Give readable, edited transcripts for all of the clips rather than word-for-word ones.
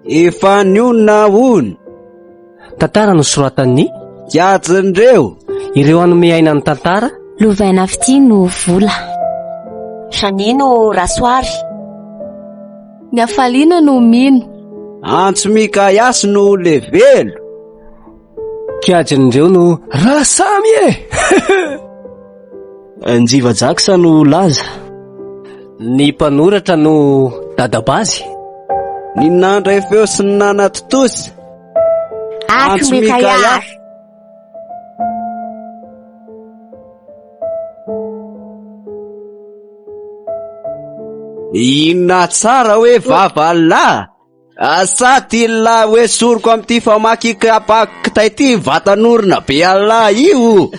Efa nionona hono. Tantara nosoratan'ny Kiajin'ireo. Ireo hanome aina ny tantara. Lovaina fitia no vola. Janino Rasoary. Ny hafaliana no mino. Antso Mikaiasy no levelo. Kiajin'ireo no Rasamy e! Njiva Jackson no Laza. Ny mpanoratra no Dadabazy. Ny nandray feo sy ny nanatontosa. Antso Mikaia. Inona tsara hoe vavalahy? Sa ty lahy hoe soroko amin'ity famaky kapa kitay ty vatan'orona be Allah io?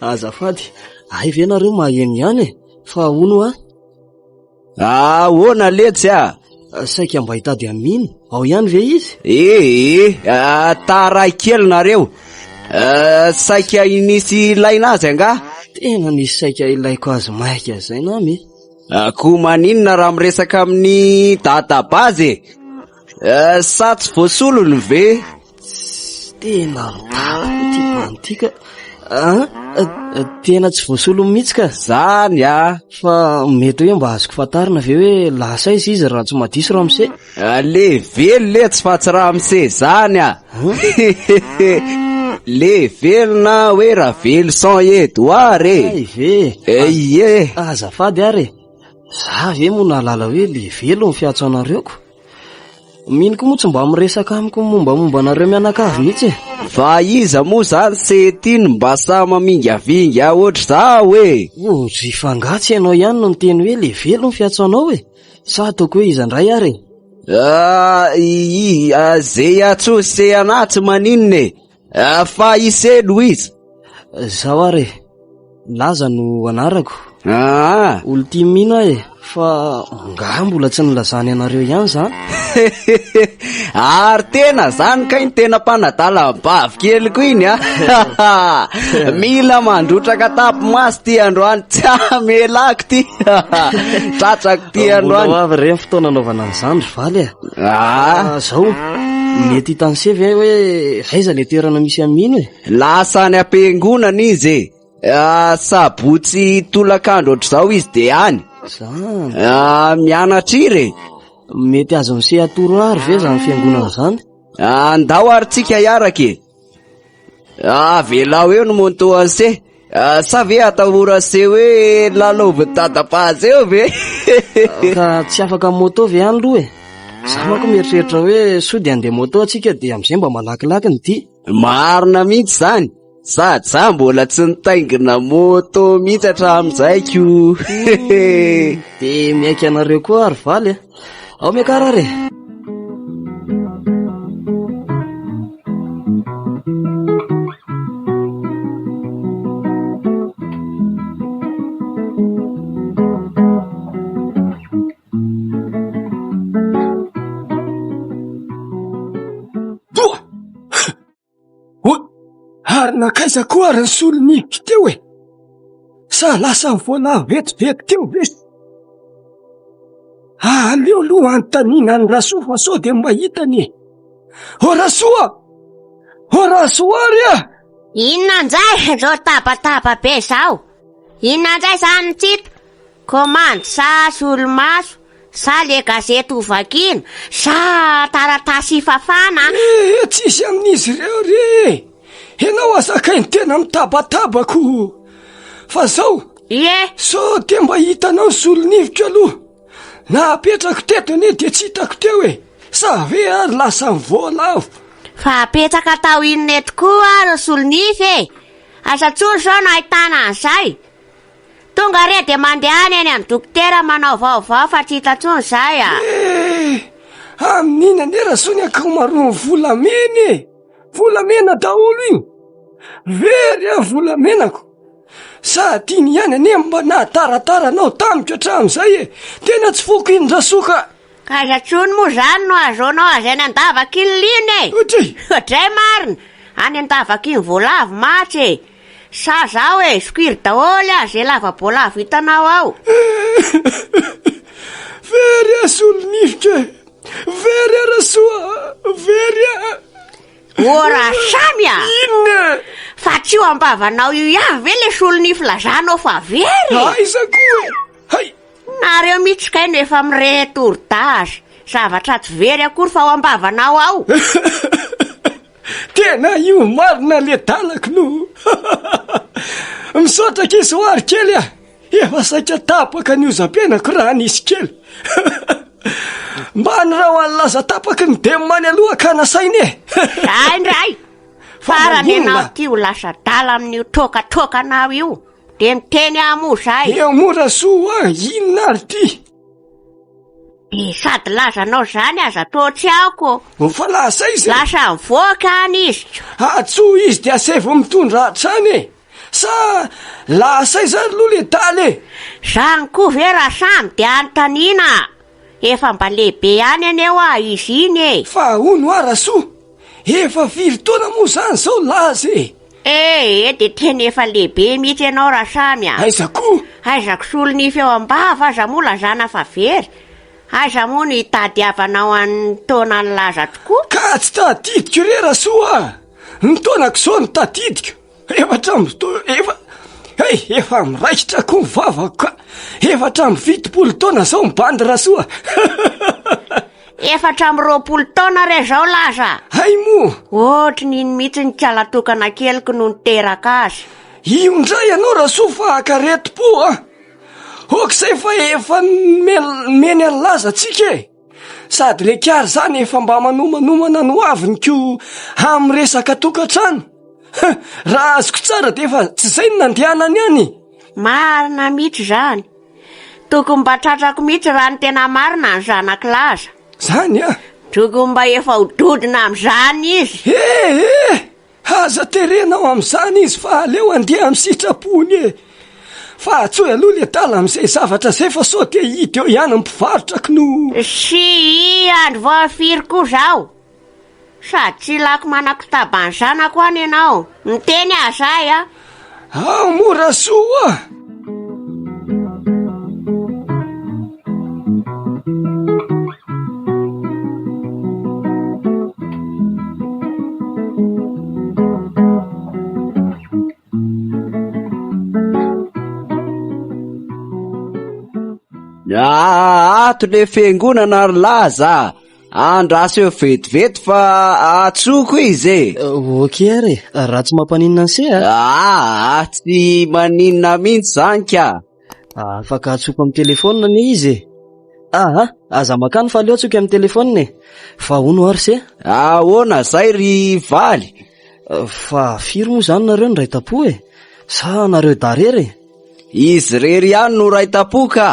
Azafady, hay ve nareo maheno ihany e? Fa hono hoa? Ahoana letsy a? Saika mba hitady an'i Mino, ao ihany ve izy? Ee, taray kely nareo. Saika nisy ilaina azy angaha? Tena nisy saika ilaiko azy maika izay nama e. Koa maninona raha miresaka amin'ny dadabazy e? Sa tsy voasolony ve? Tena mitapy koa ty bandy ty ka. Ah, tena tsy voasolony mihitsy ka. Zany ah. Fa mety hoe mba azoko fantarina ve hoe lasa aiza izy raha tsy madiso ramose? Levelo letsy fa tsy ramose zany ah. Levelona hoe Raveloson Edouard e. Hay ve? Ie. Azafady ary e. Za ve moa nahalala hoe levelo ny fiantso anareo ko? Mino koa moa tsy mba miresaka amiko ny mombamomba anareo mianakavy mihitsy e. Fa iza moa zany se ty no mba sahy mamingavinga ohatr'izao e? O ry f'angaha tsy ianao ihany no niteny hoe levelo ny fiantso anao e? Sa ataoko hoe iza indray ary e? Ah, i, ah, ze iantsoa se anah tsy maninona e. Ah, fa ise no iza? Zaho ary e. Laza no anarako. Ah. Olo tia mino aho e, fa nga mbola tsy nilazany anareo ihany zany? Ary tena zany kay ny tena mpanadala bavy kely koa iny a. Mila mandrotraka tapi-maso ty androany, tsy amelako ty. Tratrako ty androany. Mbola ho avy re ny fotoana anaovana an'izany ry valy a. Ah. Zao, mety hitan'i se ve hoe aiza le toerana misy an'i Mino e? Lasa any am-piangonana izy e. Ah, sabotsy tolakandro ohatr'izao izy de any. Zany. Ah, mianatra hira e. Mety azon'i se atoro ary ve zany fiangonana zany? Ah, ndao ary tsika hiaraka e. Ah, avelao eo ny moto an'i se. Ah, sa ve atahora se hoe lalaovin'i dadapazy eo ve? Ka tsy afaka moto ve any aloha e? Za manko mieritreritra hoe soa de andeha moto atsika de amizay mba malakilaky ny dia. Marina mihitsy zany. Sady za mbola tsy nitaingina moto mihitsy hatramin'izay ko. De miaiky anareo koa ary valy a. Ao miakara ary e. Doha! Hoy! Ary nankaiza koa ary ny solon'iviko teo e? Sa lasa voalavo vetivety teo ve? Aleo aloha anontaniana an'i Rasoa fa sao dia mba hitany e! Ô Rasoa! Ô Rasoa ary a! Inona indray izao tabataba be izao? Inona indray izany no tsy hita? Komandy sa solomaso sa le gazety ho vakiana sa taratasy hifafana? Eh, tsisy amin'izy ireo re e! Ianao aza kay ny tena mitabataba ko! Fa zao, Ie! sao dia mba hitanao ny solon'iviko aloha? Na apetrako teto anie dia tsy hitako teo e! Sa ve ary lasa voalavo? Fa apetraka atao inona eto koa ary ny solon'ivy e? Asa tsony zao no ahitana an'izay? Tonga re dia mandehana eny amin'ny dokotera manao vaovao fa tsy hita intsony izay a! Eh! Amin'iny anie Rasoa ny ankamaroan'ny volamena e! Volamena daholo iny! Very aho volamenako! Sady iny ihany anie mba nahataratara anao tamiko hatramin'izay e! Tena tsy foko iny Rasoa ka! Ka aiza tsony moa izany no ahazoanao azy any an-davaka iny liana e! Ohatray! Ohatray marina! Any an-davaky iny voalavo matsy e! Sa zao e, sokiry daholo ah ze lava-boalavo hitanao ao. Very aho solonifiko e! Very aho Rasoa! Very aho! Ô Rasamy a! Inona e? Fa tsy io am-bavanao io ihany ve le solonify lazanao fa very e? Aiza koa e! Hay! Nareo mihitsy kay no efa mirehi-tori-daza. Zavatra tsy very akory fa ao am-bavanao ao. Tena io marina le dalako no. Misaotra akia Soary kely a! Efa saika tapaka ny hozam-piainako raha nisy kely. Mba nirao an'i Laza tapaky ny demony aloha ka nasaina e! Zay indray! Fa Farany maninona? ianao ty ho lasa adala amin'io toakatroakanao io. Dia miteny aho moa zay. Eo moa Rasoa a, inona ary ty? Dia sady lazanao zany aza toa tsy aoko. Fa lasa aiza e? Lasa nivoaka any izy. Atsoy izy dia asaivo mitondra hatrany e! Sa lasa aiza ary aloha le dala e? Zany koa ve Rasamy dia anontaniana? Efa mba lehibe ihany anie hoa izy iny e! Fa hono hoa Rasoa, efa firy taona moa zany zao Laza e? Eh eh, dia tena efa lehibe mihitsy ianao Rasamy a! Aiza koa? Aiza kisolonify eo am-bava aza moa lazana fa very? Aiza moa no hitadiavanao an'ny taonan'i Laza tokoa? Ka tsy tadidiko re Rasoa a! Ny taonako izao no tadidiko! 74 efa hey, efa miraikitra koa ny vavako ka! 74 taona izao ny bandy Rasoa! 24 taona re zao Laza! Hay moa! Ohatry ny iny mihitsy ny kalatokana keliko no niteraka azy. Io indray ianao Rasoa fa akaretim-po a! Ok'izay fa efa nomeny an'i Laza tsika e! Sady le kiary zany efa mba manomanomana ny hoaviny ko amin'ny resaka tokantrano. Raha azoko tsara dia efa tsy izay no nandehanany any. Marina mihitsy izany. Tokony mba tratrako mihitsy raha ny tena marina ny zanak'i Laza. Zany a! Tokony mba efa ho dodona amin'izany izy. Eh eh! Aza terenao amin'izany izy fa aleo handeha amin'ny sitrapony e! Fa antsoy aloha le dala amin'izay zavatra izay fa sao dia hita eo ihany ny mpivarotra k'no. Sy i andro vao firy koa zao? Sady tsy ilako manakotaba ny zanako any ianao. Miteny aho zay a! Ao moa Rasoa a! Ato le fiangonana ry laza a! Andraso eo vetivety fa atsoko izy e. Eh, ok ary e, raha tsy mampaninona an'i se a. Ah, tsy maninona mihitsy zany ka. Afaka atsoko amin'ny telefaonina anie izy e. Aha, aza makany fa aleo atsoky amin'ny telefaonina e. Fa hono ary se? Ahoana zay ry valy? Eh, fa firy moa zany nareo ny ray tampo e? Sa nareo darery e? Izy rery ihany no ray tampo ka.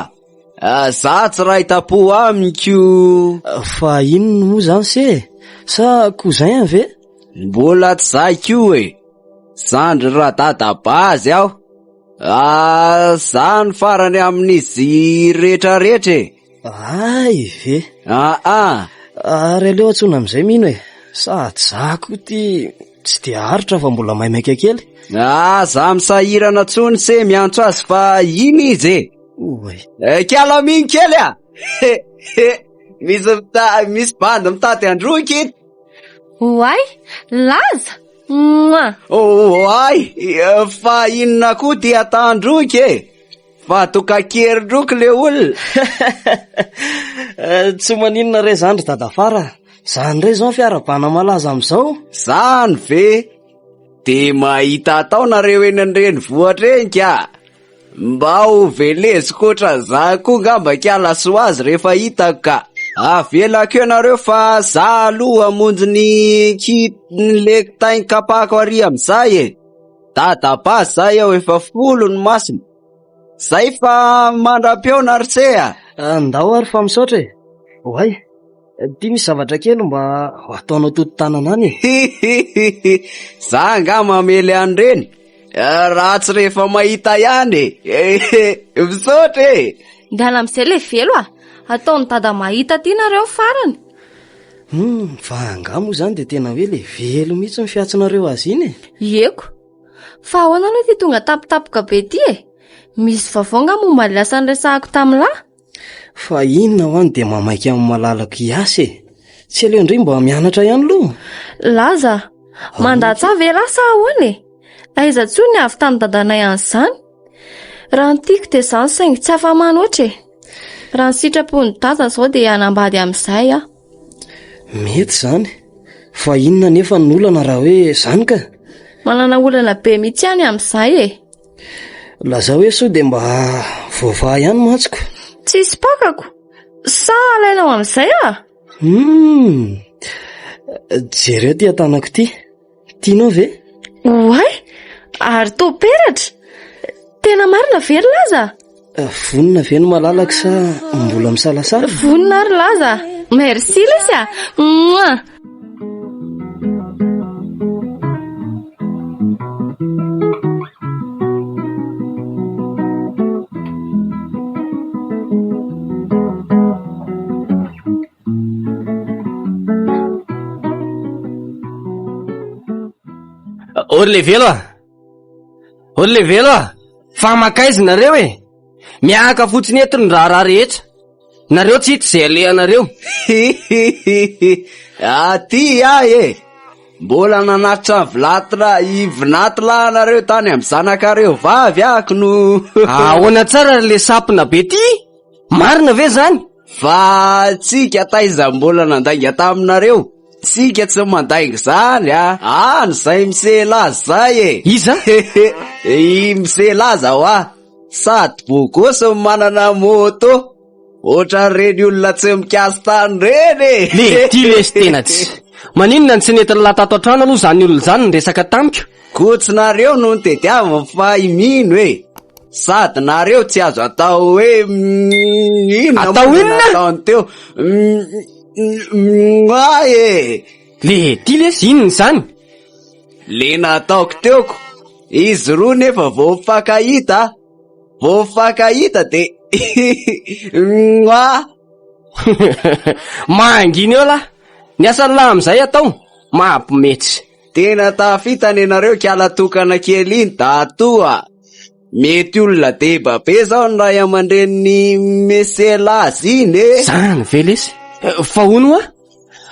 Ah, za tsy ray tampo amiko. Fa inona moa zany se e? Sa cousin ve? Mbola tsy zay koa e. Zandry radadabazy aho. Ah, za ny farany amin'izy rehetrarehetra e. Ay ve? Ah ah. Ary aleo antsoina amin'izay mino e. Sady za koa ty tsy dia aritra fa mbola maimaika kely. Ah, za misahirana tsony se miantso azy fa iny izy e. Oay. Eh, kiala mino kely a! Misy mita- misy bandy mitady androky eto. Oay, Laza! Mouah! Oay, eh, fa inona koa ty atandroky e? Fa tokan-kerindroky le olona. Eh, Tsy maninona re zany ry dadafara. Zany indray izao ny fiarahabana malaza amin'izao. Zany ve? De mahita atao nareo eny an-drenivohitra eny ka. Mba ho veleziko ohatran'izany koa ngamba kiala soazy rehefa hitako ka. Avelako eo nareo fa za aloha hamonjy ny ki- ny le tain-kapako ary amin'izay e. Dadabazy zay aho efa folo ny masony. Zay fa mandra-pihaona ry se a. Andao ary fa misaotra e. Oay. Ty misy zavatra kely mba ho ataonao todi-tanana any e. Za angaha mamely an'ireny? Eh, raha tsy rehefa mahita ihany e. Misaotra e. Ndana amin'izay le velo a! Ataon'i dada mahita aty nareo farany. Hum, fa angaha moa izany dia tena hoe le velo mihitsy ny fiantsonareo azy iny e? Ieko. Fa ahoana aloha ity tonga tampotampoka be ity e? Misy vaovao nga momba ny lasa niresahako tamin'lah? Fa inona hoa no dia mamaika amin'ny malalako hiasa e? Tsy aleo indray mba mianatra ihany aloha? Laza, mandatsa ve lah sa ahoana e? Aiza intsony ny avy tamin'ny dadanay an'izany? Raha ny tiako dia izany saingy tsy afa-manoatra e. Raha ny sitrapon'i dada izao dia hanambady amin'izay aho. Mety izany. Fa inona anefa ny olana raha hoe izany ka? Manana olana be mihitsy ihany amin'izay e. Lazao hoe sao dia mba voavaha ihany mantsy ko. Tsisy pakako. Sa alainao amin'izay ah? Hum. Jereo ity an-tanako ity. Tianao ve? Oay! Ary toa peratra! Tena marina ve ry Laza? Vonona ve ny malalaka sa mbola misalasala? Vonona ry Laza! Merci lesy a! Mouah! Ô ry levelo a! Ô ry levelo a! Fa makaiza nareo e? Miahaka fotsiny eto ny raharaha rehetra. Nareo tsy hita izay alehanareo. Aty ahy e! Mbola nanatitra ny vilatra i vinaty lahy nareo tany amin'ny zanakareo vavy ako no. Ahoana tsara ry le sampona be ty? Marina ve zany? Fa tsika taiza mbola nandainga taminareo? Tsika tsy mandainga zany a! Any zay miselaza zay e! Iza? I miselaza hoa! Sady bogosy no manana moto! Ohatran'ireny olona tsy mikasi-tany ireny e! Le ty lesy tena tsy. Maninona no tsy nentin'lah tato an-trano aloha zany olona zany niresaka tamiko? Koa tsy nareo no nitediaviny fa i Mino e! Sady nareo tsy azo atao hoe inona Atao moa no inona? nataony teo Ay e! Le ty lesy inona izany? Le nataoko teoko, izy roa nefa vao mifankahita, vao mifankahita de Mwa! Mangina eo lah! Ny asan'lah amin'izay atao, mampimetsy. Tena tafita nenareo kiala tokana kely iny dadatoa a! Mety olona deba be zao ny ray aman-drenin'i Meselazy iny e! Zany ve lesy? Fa hono hoa?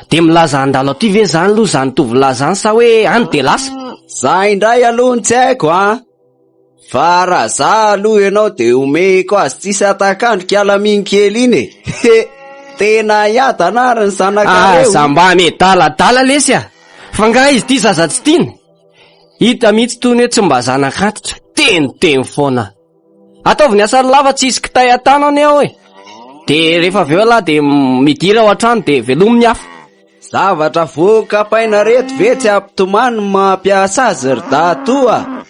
Dia milaza handalo aty ve zany aloha zany tovolahy zany sa hoe any dia lasa? Za indray aloha no tsy haiko an! Fa raha za aloha ianao dia omeko azy tsisy atakandro kialaminy kely iny e! He! Tena hiadana ary ny zanakareo. Aza mba miadaladala lesy a! Fa nga izy ity zaza tsy tiana? Hita mihitsy toy ny hoe tsy mba zanak'antitra, teniteny foana. Ataovy ny asan'ny lava tsy hisy kitay an-tanana eo e! Dia rehefa avy eo ialahy dia midira ao an-trano dia velomy ny afo. Zavatra voakapaina reto ve tsy hampitomany ny mampiasa azy ry dadatoa a!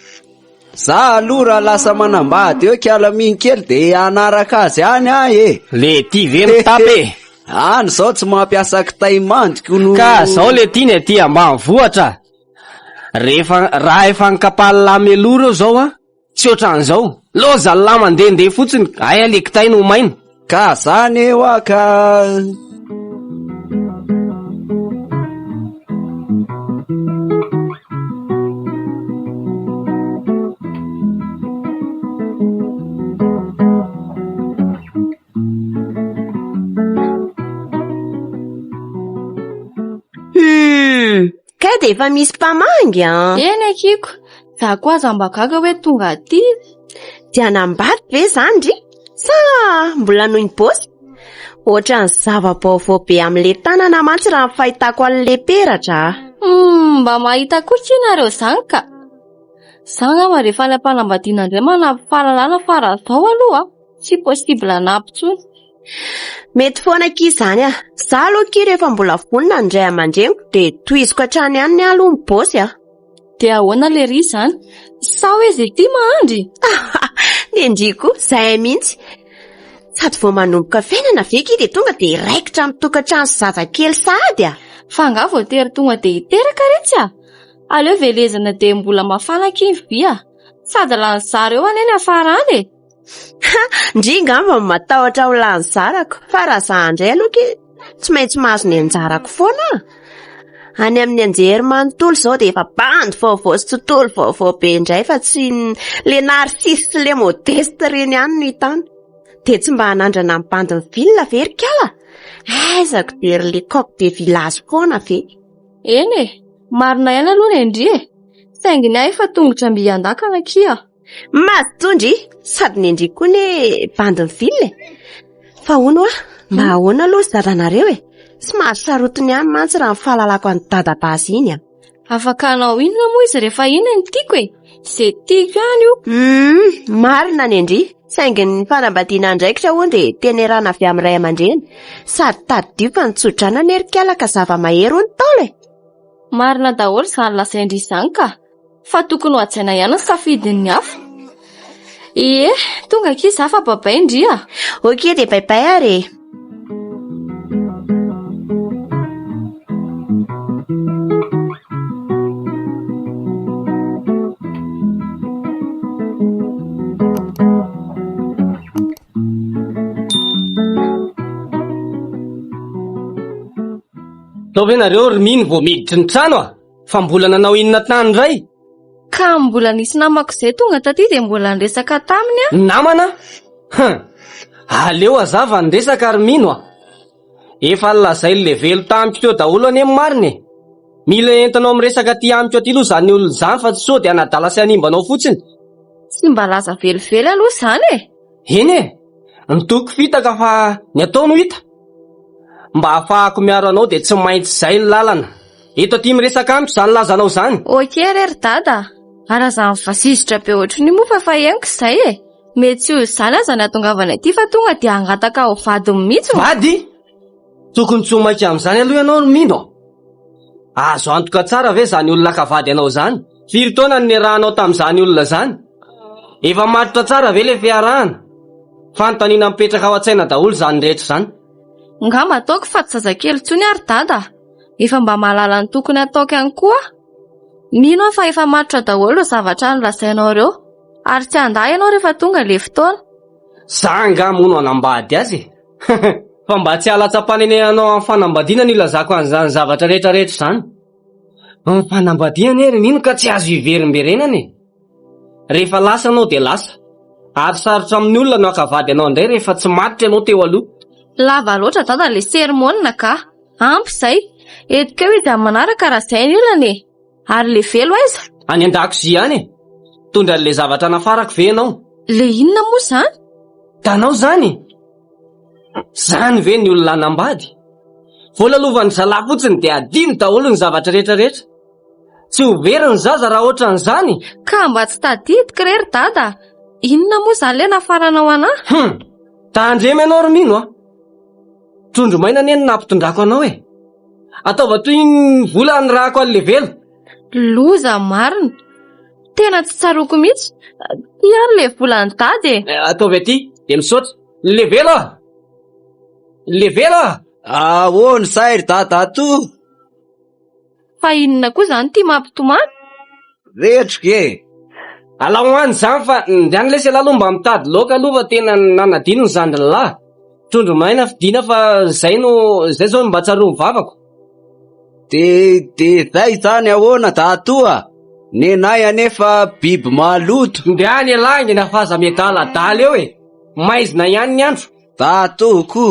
Za aloha raha lasa manambady eo kialaminy kely de hanaraka azy any aho e! Le ty ve mitapy e! Any zao tsy mampiasa kitay mandiko no. Ka zao le ty ny aty ambanivohitra a! Rehefa raha efa nikapaly lameloha reo zao an, tsy ohatran'izao, loza lah mandehandeha fotsiny, aia le kitay no maina. Ka zany hoa ka. Hum, kay dia efa misy mpamangy an. Eny akiko, za koa aza mba gaga hoe tonga aty. Dia hanambady ve izany ry? Sa mbola noho ny boss? Ohatran'ny zava-baovao be amin'ilay tanana mantsy raha ny fahitako an'ilay peratra a. Hum, mba mahita koa ki nareo izany ka. Za angamba rehefa any am-panambadiana indray manampy fahalalana fa raha zao aloha tsy possible hanampy intsony. Mety foana akia izany a. Za aloha akia rehefa mbola vonona ny ray aman-dreniko dia tohiziko hatrany ihany ny ahy aloha ny boss a. Dia ahoana le ry izany? Sa hoe izay ity mahandry? Nendry koa, izay mihitsy. Sady vao manomboka fiainana ve akia dia tonga dia raikitra amin'ny tokantrano sy zazakely sahady a? Fa angaha voatery tonga dia hiteraka re tsy a? Aleo velezina dia mbola mafana akia ny vy a! Sady lany zara eo anie ny hafarany e! Ha! Ndry ngamba no matahotra ho lany zarako, fa raha za indray aloha akia. Tsy maintsy mahazo ny anjarako foana aho. Any amin'ny anjery manontolo izao dia efa bandy vaovao sy tontolo vaovao be indray fa tsy le narcisse sy le modeste ireny ihany no hita any. Dia tsy mba hanandrana ny bandin'ny ville ve ry kala? Aiza ko dia ry le coq de village foana ve? Eny e, marina ihany aloha ny an-dry e! Saingy ny ahy efa tongotra mby an-dakana akia. Mazotoa ndry, sady ny an-dry koa anie bandin'ny ville e! Fa hono hoa, mba ahoana aloha ry dadanareo e? Somary sarotiny ihany mantsy raha ny fahalalako an'i dada Bazy iny an! Afaka hanao inona moa izy rehefa iny no tiako e? Izay tiako ihany io! Humm, marina ny an-dry, saingy ny fanambadiana andraikitra hono dia tenerana avy amin'ny ray aman-dreny, sady tadidio fa ny tso-drano anie ry kala ka zava-mahery hono Ntaolo e! Marina daholo izany lazain-dry izany ka! Fa tokony ho hajaina ihany ny safidin'ny hafa. Ie, tonga akia za fa babay ndry a! Ok dia bye bye ary e! Tao ve nareo ry mino vao miditry ny trano a? Fa mbola nanao inona tany indray? Ka mbola nisy namako izay tonga taty dia mbola niresaka taminy aho. Namana? Hum! Aleo hazava ny resaka ry Mino a! Efa nolazain'i Levelo tamiko teo daholo anie ny marina e! Mila entinao miresaka aty amiko aty aloha izany olona izany fa tsy sao dia hanadala sy hanimba anao fotsiny. Tsy mba laza velively aloha izany e! Eny e! Ny toky fitaka fa ny atao no hita. Mba hahafahako miaro anao dia tsy maintsy izay ny lalana. Eto aty miresaka amiko izany lazanao izany. Ok re ry dada a! Ary aza mivazizitra be ohatran'io moa fa efa henoko izay e! Mety tsy ho izany aza ny hahatongavany aty fa tonga dia hangataka ho vadiny mihitsy. Vady? Tokony tsy ho maika amin'izany aloha ianao ry Mino a! Azo antoka tsara ve izany olona haka vady anao izany? Firy taona no niarahanao tamin'izany olona izany? Efa matotra tsara ve ilay fiarahana? Fanontaniana mipetraka ao an-tsaina daholo izany rehetra izany. Ngamba ataoko fa tsy zazakely intsony aho ry dada a! Efa mba mahalala ny tokony hataoko ihany koa aho. Mino aho fa efa matotra daholo ireo zavatra nolazainao ireo. Ary tsy handà ianao rehefa tonga ilay fotoana. Za angaha moa no hanambady azy e? Fa mba tsy hahalatsa-panenenanao amin'ny fanambadiana no ilazako an'izany zavatra rehetra rehetra izany. Ny fanambadiana anie ry Nino ka tsy azo iverimberenana e! Rehefa lasa ianao dia lasa. Ary sarotra amin'ny olona no haka vady anao indray rehefa tsy matotra ianao teo aloha. Lava loatra dada ilay sermona ka! Ampy izay! Entiko eo izy amin'ny manaraka raha izay ny olana e! Ary ilay velo aiza? Any an-dakozia any e! Mitondra an'ilay zavatra nafarako ve ianao? Ilay inona moa izany? Hitanao izany e! Izany ve ny olona hanambady? Vao lalovan'ny zalahy fotsiny dia adino daholo ny zavatra rehetra rehetra. Tsy ho very ny zaza raha ohatran'izany. Ka mba tsy tadidiko re ry dada a! Inona moa izany ilay nafaranao anah? Hum! Tandremo ianao ry Mino a! Trondro maina anie no nampitondrako anao e! Ataova toy ny vola anirahako an'i Levelo. Loza marina! Tena tsy tsaroako mihitsy. Ty ary ilay volan'i dada e! Ataovy aty dia misaotra. Levelo a! Levelo a! Ahoana izay ry dadatoa? Fa inona koa izany ity mampitomany? Retroka e! Alao any izany fa ndany lesy ialahy aloha mba mitady laoka aloha fa tena nanadino ny zandriny lahy. Trondro maina fidiana fa zay no zay zao no mba tsaroan'ny vavako. De de zay izany ahoana dadatoa? Nenay anefa biby maloto. Ndany ialahy haingana fa aza miadaladala eo e! Maizina ihany ny andro. Dadatoa ko!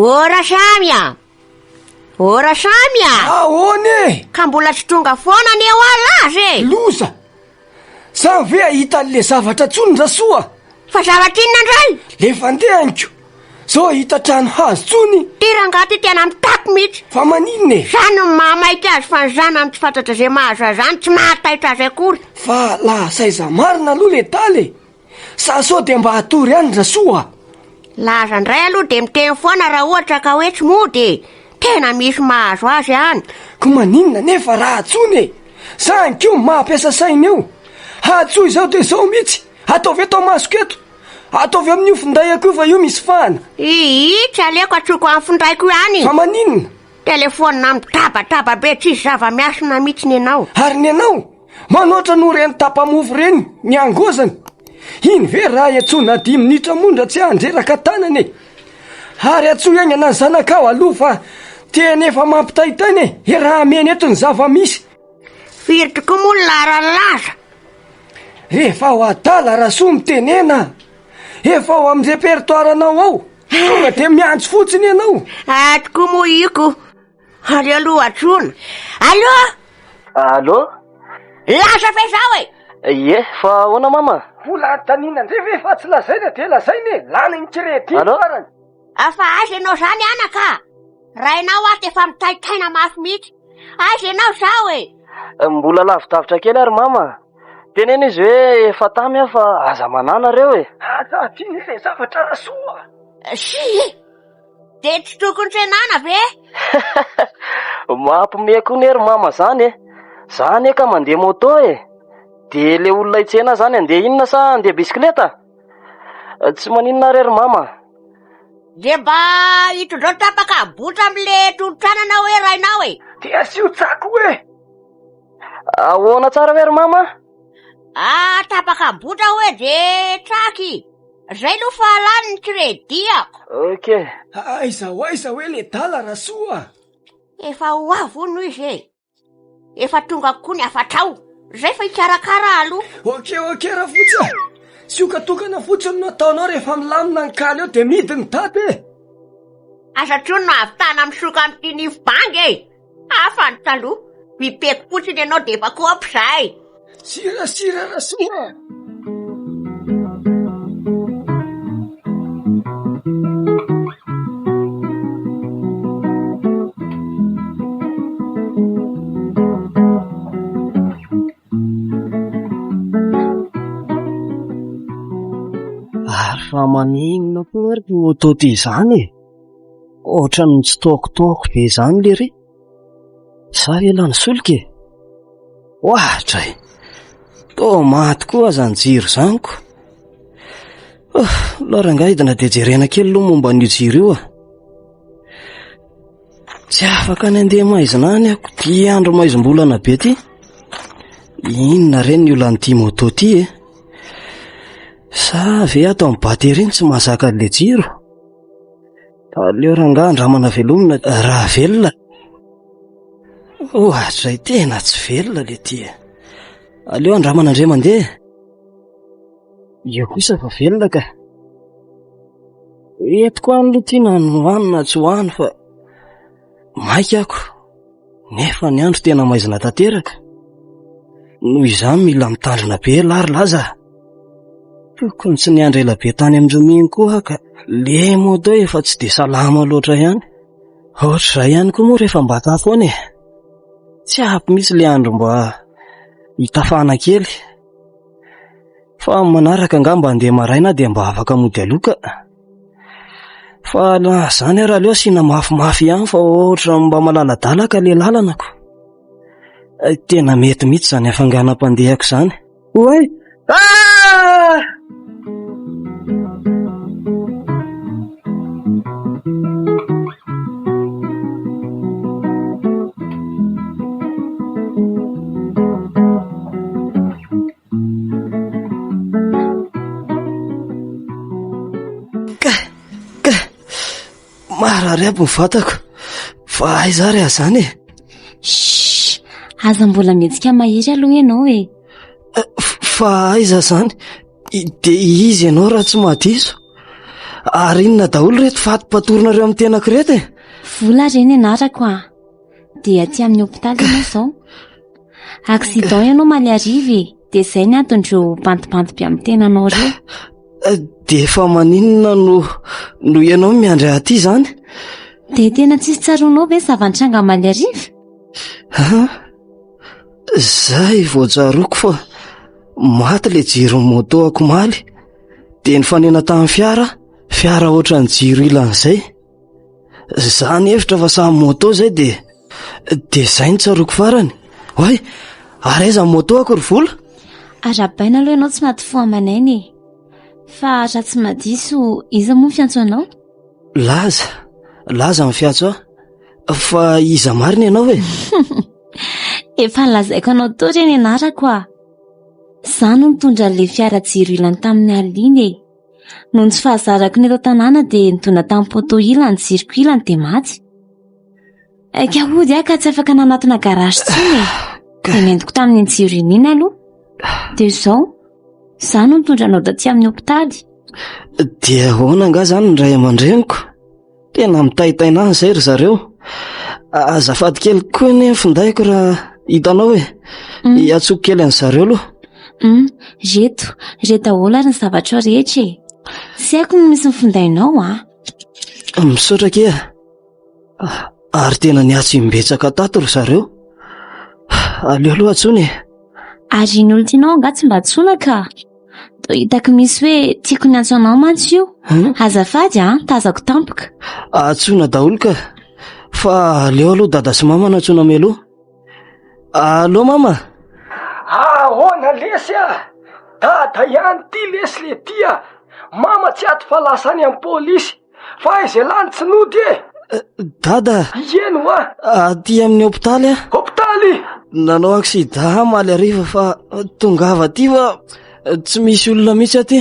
Ô Rasamy a! Ô Rasamy a! Ahoana e? Ka mbola tsy tonga foana anie hoa laza e! Loza! Za ve hahita an'le zavatra tsony Rasoa? Fa zavatra inona indray? Le fandehaniko! Zao hahita trano hazo tsony! Ty rangahy ty tena mitaky mihitsy! Fa maninona e? Zany no mahamaika azy fa ny zanany tsy fantatra ze mahazo azy any tsy mahataitra azy akory! Fa lasa aiza marina aloha le dala e? Sa sao dia mba hatory any Rasoa a? Laza indray aloha dia miteny foana raha ohatra ka hoe tsy mody e! Tena misy mahazo azy any. Ko maninona nefa raha antsoina e? Zany ko mampiasa saina eo. Antsoy izao dia izao mihitsy. Ataovy eto amasoko eto. Ataovy amin'io finday ako io fa io misy fahana. Ii, tsy aleoko antsoiko amin'ny findaiko ihany. Fa maninona? Telefaonina mitabataba be tsisy zava-miasina mihitsy ny anao. Ary ny anao? Manoatra noho ireny tapa-mofo ireny ny angozany. Iny ve raha iantsoana dimy minitra monja tsy handreraka tanana e? Ary antsoy haingana ny zanakao aloha fa tena efa mampitaitaina e! E raha hamena eto ny zava-misy. Firy tokoa moa ny laharan'i Laza? Rehefa ho adala Rasoa mitenena. Efa ao amin'ny répertoire-nao ao. Tonga dia miantso fotsiny ianao. Ah, tokoa moa io ko. Aleo aloha antsoina. Allo? Allo? Lasa ve zao e? Ie, fa ahoana mama? Mbola anontaniana indray ve fa tsy lazaina dia lazaina e! Lany ny crédit Allo? farany. Ah, Fa aiza ianao zany anaka? Rainao ato efa mitaitaina mafy mihitsy. Aiza ianao zao e? Mbola lavidavitra kely ary mama. Teneno izy hoe efa tamy aho fa aza manahy nareo e. Aza adino ilay zavatra Rasoa a! Sy e! Dia tsy tokony tsenana ve? Mampime koa ne ry mama zany e! Za anie ka mandeha moto e! Dia le olona hitsena ahy zany andeha inona sa andeha bisikileta? Tsy maninona ary ry mama. Dia mba itondrao tapaka botra amin'le tolo-tanana hoe rainao e! Dia asio tsako e! Ahoana tsara ve ry mama? Ah, tapaka botra hoe de traky. Zay aloha fa lany ny crédit-ako. Ok. Aiza ho aiza hoe le dala Rasoa? Efa ho avy hono izy e. Efa tonga koa ny hafatrao. Zay fa hikarakara aloha. Ok ok Rafotsy a! Sioka tokana fotsiny no ataonao rehefa milamina ny kaly eo dia midy ny daty e! Aza tsony no ahavitana misoka amin'ity nify banga e! Hafa ny taloha, mipeko fotsiny ianao dia efa kopy izay. Sira sira Rasoa a! Ary fa maninona koa ary ty moto ty izany e? Ohatran'ny mitsitokotoko be izany lery. Za ve lany solika e? Ohatra e! Toa maty koa aza ny jiro izany ko. Oh, aleo rangahy hidina dia jerena kely aloha momba an'io jiro io a. Tsy afaka ny andeha maizina any ako, ty andro maizim-bolana be ty. Inona re ny olan'ity moto ty e? Sa ve ato amin'ny batterie no tsy mahazaka an'ilay jiro? Aleo rangahy andramana velomina raha velona. Ohatray tena tsy velona le ty e. Aleo andramana indray mandeha. Io kosa fa velona ka. Entiko any aloha ty na ny ho any na tsy ho any fa maika ako. Nefa ny andro tena maizina tanteraka. Noho izany mila mitandrina be lahy ry laza. Tokony tsy niandry ela be tany amin'ireo mino koa aho ka le moto efa tsy dia salama loatra ihany. Ohatr'izay ihany koa moa rehefa mba tafo foana e. Tsy ampy mihitsy le andro mba hitafana kely. Fa amin'ny manaraka angamba handeha maraina aho dia mba afaka mody aloha ka. Fa na izany ary aleo asiana mafimafy ihany fa ohatran'ny mba malaladalaka le lalana ko. Tena mety mihitsy izany hafanganam-pandehako izany. Oay! Ah! Ka, ka, marary aby ny vatako. Fa aiza ary aho izany e? Shh! Aza mbola mihetsika mahery aloha ianao e. Eh, fa aiza izany? Dia izy ianao raha tsy mahadiso. Ary inona daholo ireto fatim-patorinareo amin'ny tenako ireto e? Vola re ny anarako a. Dia aty amin'ny hopitaly ianao izao. Accident ianao omaly hariva e. Dia izay ny anton'ireo bantibanty be amin'ny tenanao ireo. Eh, dia efa maninona no no ianao miandry ahy aty izany? Dia tena tsisy tsaroanao ve ny zava-nitranga omaly hariva? Ha? Zay vao tsaroako fa maty le jiron'ny moto ako omaly. Dia nifanena tamin'ny fiara, fiara ohatran'ny jiro ilan'izay. Za nihevitra fa samy moto zay de de zay no tsaroako farany. Oay, ary aiza ny moto ako ry vola? Arahabaina aloha ianao tsy maty fo aman'aina e. Fa raha tsy madiso, iza moa ny fiantso anao? Laza, Laza ny fiantso ahy. Fa iza marina ianao e? Efa nolazaiko anao teo re ny anarako ah. Izaho no nitondra an'ilay fiara jiro ilany tamin'ny alina iny e. Noho ny tsy fahazarako ny eto an-tanàna dia nidona tamin'ny poteau ilany ny jiroko ilany dia maty. Aika hody aho ka tsy afaka nanatona garage intsony e. Dia nentiko tamin'iny jiro iny iny aloha. Dia izao, izaho no nitondra anao taty amin'ny hopitaly. Dia ahoana angaha izany ny ray aman-dreniko? Tena mitaitaina any izay ry zareo. Azafady kely koa anie ny findaiko raha hitanao e. Mm. Iantsoko kely an zareo aloha. Mm, reto, re daholo ary ny zavatra rehetra e. Tsy haiko ny misy ny findainao a. Misaotra akia. Ary tena niantso imbetsaka tato ry zareo. Aleo aloha antsoina e. Ary iny olon-tianao angaha tsy mba antsoina ka? Toa hitako misy hoe tiako ny antso anao mantsy io. Hmm? Azafady a, tazako tampoka. Antsoina daholo ka. Fa aleo aloha dada sy mama no antsoina mialoha. Allo mama. Ahoana lesy a! Dada ihany ty lesy le ty a! Mama tsy ato fa lasa any amin'ny polisy. Fa aiza ialahy no tsy nody e? Dada. Eny hoa. Aty amin'ny hopitaly aho. Hopitaly? Nanao accident aho omaly hariva fa tongava aty fa tsy misy olona mihitsy aty.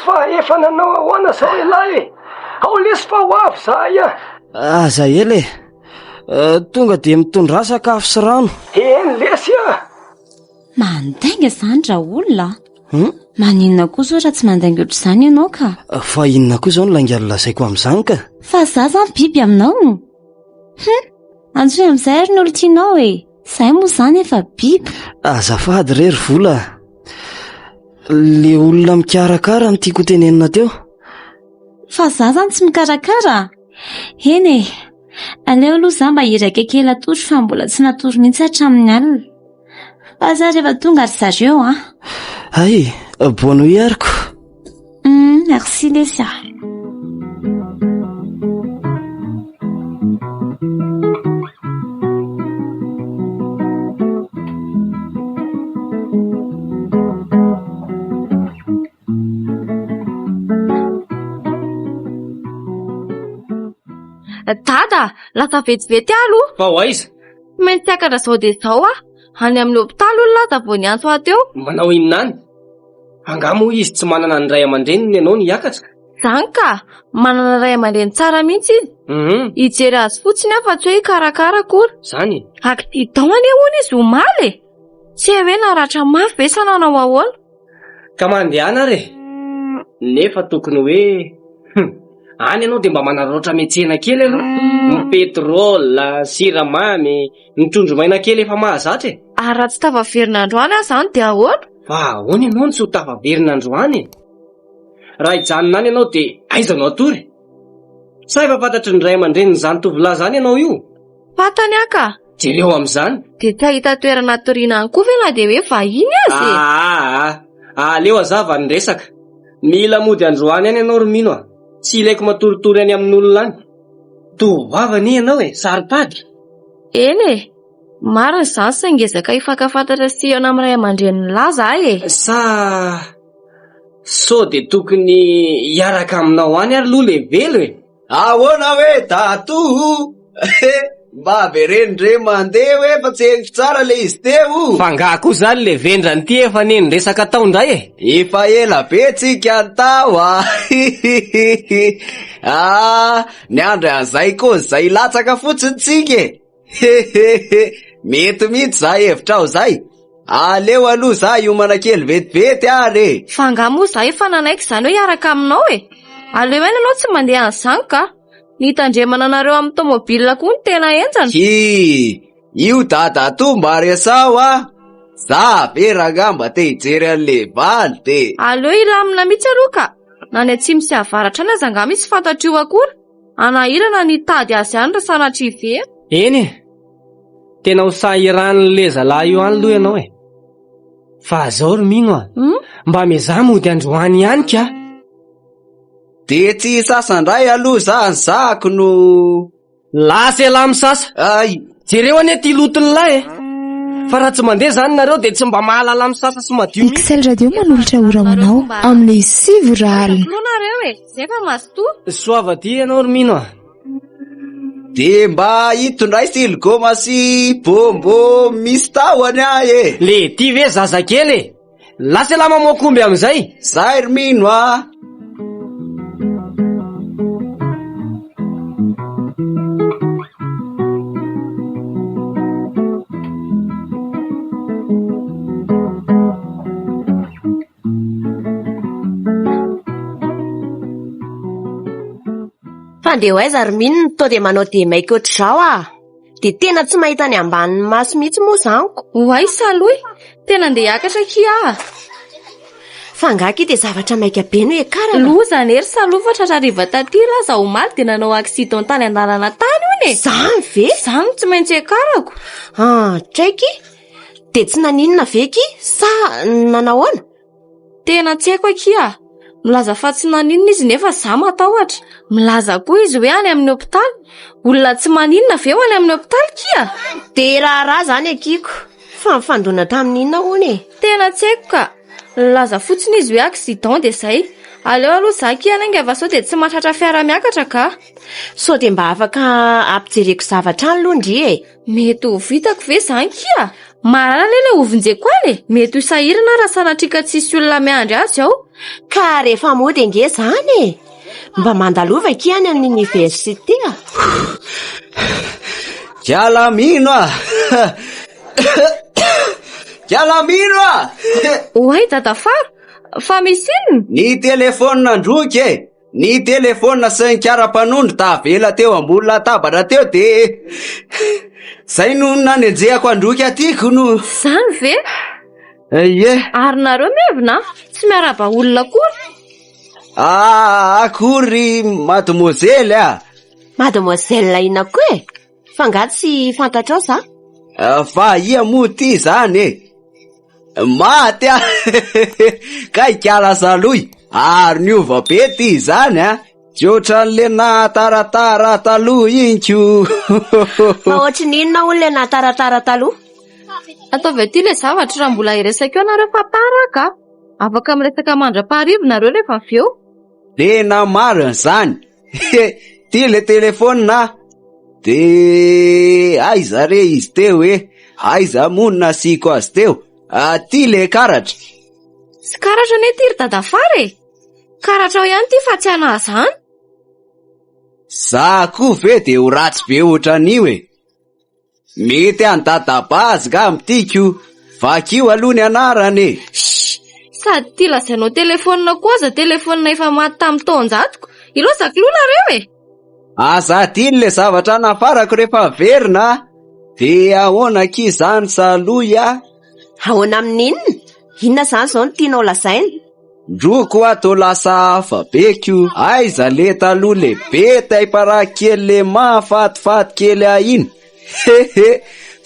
Fa efa nanao ahoana izao ialahy e? Ao lesy fa ho avy izahay a. Aza ela e. Tonga dia mitondrà sakafo sy rano. Eny lesy a. Mandainga izany raolona a! Hmm? Maninona koa izao raha tsy mandainga ohatr'izany ianao ka? Fa inona koa izao no lainga lazaiko amin'izany ka? Fa za izany biby aminao? Hum! Antsoy amin'izay ary ny olon-tianao e! Izahay moa izany efa biby. Azafady re ry vola. Le olona mikarakara no tiako hotenenina teo. Fa za izany tsy mikarakara? Eny e! Aleo aloha za mba hiraika kely hatory fa mbola tsy natory mihitsy hatramin'ny alina. Fa za rehefa tonga ry zareo an. Hay, bonne nuit ary ko. Mm, merci lesy ah. Dada, lasa vetivety aho aloha. Fa ho aiza? Tsy maintsy hiakatra izao dia izao aho. Any amin'ny hopitaly hono Laza vao niantso ahy teo. Manao inona any? Angaha moa izy tsy manana ny ray aman-dreniny ianao no hiakatra? Izany ka! Manana ray aman-dreny tsara mihitsy izy. Mhm. Hijery azy fotsiny aho fa tsy hoe hikarakara akory. Izany e? Accident anie hono izy omaly e! Tsy hay hoe naratra mafy ve sa nanao ahoana? Ka mandehana ary e! Nefa tokony hoe hum, any ianao dia mba manararaotra miantsena kely aloha. Ny pétrole, siramamy, ny trondro maina kely efa mahazatra e! Ary raha tsy tafaverina androany aho izany dia ahoana? Fa ahoana ianao no tsy ho tafaverina androany e? Raha hijanona any ianao dia aiza no hatory? Sa efa fantatry ny ray aman-drenin'izany tovolahy izany ianao io? Fantany aho ka! Jereo amin'izany. Dia tsy hahita toerana hatoriana any koa ve na dia hoe vahiny aza e? Aa! Aleo hazava ny resaka. Mila mody androany any ianao ry Mino a! Tsy ilaiko matoritory any amin'olona any. Tovovavy anie ianao e, saro-pady. Eny e! Marina izany saingy ezaka hifankafantatra sy hihaona amin'ny ray aman-drenin'i Laza aho e! Sa sao dia tokony hiaraka aminao any ary aloha Levelo e? Ahoana hoe dadou? Mba avereno ndre mandeha hoe fa tsy henoko tsara le izy teo. Fa nga koa zany le vendrana ity efa neny resaka tao ndray e? Efa ela be tsika tao a! Ah, niandry an'izay koa zay latsaka fotsiny tsika e! Hehehe, mety mihitsy za hevitrao zay. Aleo aloha za hiomana kely vetivety ary e. Fa angaha moa za efa nanaiky izany hoe hiaraka aminao e? Aleo ihany ianao tsy mandeha an'izany ka. Ny hitandremana anareo amin'ny tomobile koa no tena henjana. Hi, io dadatoa mba resaho a! Za ve rangaha mba te hijery an'le valy de. Aleo hilamina mihitsy aloha ka. Na any atsimo sy avaratra any aza angaha misy fantatr'io akory. Hanahirana ny hitady azy any raha sanatria very. Eny e! Tena ho sahiran'le zalahy io any aloha ianao e! Fa zao ry Mino a! Hmm? Mba miezaha mody androany ihany ka! De tsy hisasa indray aloha za ny zahako no. Lasa ialahy misasa! Ay! Jereo anie ty loton'lah e! Fa raha tsy mandeha izany nareo dia tsy mba mahalala misasa sy madio mihitsy. XL Radio manolotra ora ho anao amin'ny 9 ora alina. Klo nareo e, zay fa mazotoa. Soava ty ianao ry Mino a. De mba itondray siligoma sy bonbon misy tahony aho e. Le ty ve zazakely e? Lasa elah mamoaka omby amin'izay. Zay ry Mino a. Fa ndeha ho aiza ry Mino no toa dia manao dia maika ohatr'izao ah? Dia tena tsy mahita ny ambanin'ny maso mihitsy moa izany ko. Oay Salohy, tena andeha hiakatra akia ah. Fa angaha akia dia zavatra maika be no hiakarana? Loza anie ry Salohy fa tratra hariva taty laza omaly dia nanao accident tany an-dalana tany hono e. Izany ve? Izany no tsy maintsy hiakarako. Ah, traiky? Dia tsy naninona ve akia sa nanahoana? Tena tsy haiko akia a! Milaza fa tsy naninona izy nefa za matahotra. Milaza koa izy hoe any amin'ny hopitaly. Olona tsy maninona ve ho any amin'ny hopitaly kia? Dia raharaha izany akia ko! Fa nifandona tamin'ny inona hono e? Tena tsy haiko ka! Nilaza fotsiny izy hoe accident dia izay. Aleo aloha za akia hanainga fa sao dia tsy mahatratra fiara miakatra ka! Sao dia mba afaka ampijereko zavatra any aloha ndry e? Mety ho vitako ve izany kia? Mahalala anie ilay hovonjeko any e! Mety ho sahirana aho raha sanatria ka tsisy olona miandry azy ao. Ka rehefa mody ange izany e! Mba mandalova akia any amin'ny oniversite a! Kiala mino a! Kiala mino a! Oay dadafara! Fa misy inona? Ny telefaonina androky e! Ny telefaonina sy ny kara-panondro tavela teo ambony latabatra teo dia zay no nanenjehako androky aty ko no. Zany ve? Ie. Ary nareo mievina tsy miarahaba olona akory? Ah, akory mademoiselle a! Mademoiselle inona koa e? Fa angaha tsy fantatrao za? Fa ia moa ty zany e? Maty aho Kay kala salohy ary niova be ty izany a! Tsy ohatran'le nahataratara taloha iny ko! Fa ohatry ny inona hono le nahataratara taloha? Ataovy aty le zavatra raha mbola hiresaka eo nareo fa tara ka! Afaka miresaka mandra-pahariva nareo rehefa avy eo. Tena marina izany! He! Ty le telephone a! De aiza re izy teo e? Aiza moa no nasiako azy teo? Aty le karatra. Tsy karatra anie ty ry dadafara e! Karatra ao ihany ty fa tsy anah zany. Za koa ve de ho ratsy be ohatran'io e? Mety any dadabazy ngamba ty ko! Vakio aloha ny anarany e! Shh! Sady ty lazainao telephone koa aza telephone efa maty tamin'ny taonjatoko! Ilaozako loha nareo e! Aza adino le zavatra nafarako rehefa averina a! De ahoana akia zany Salohy a? Ahoana amin'ny inona? Inona izany izao no tianao lazaina? Ndroko a tô lasa hafa be ko! Aiza le taloha le be taim-paraky kely le mahafatifaty kely ahy iny? Hehe!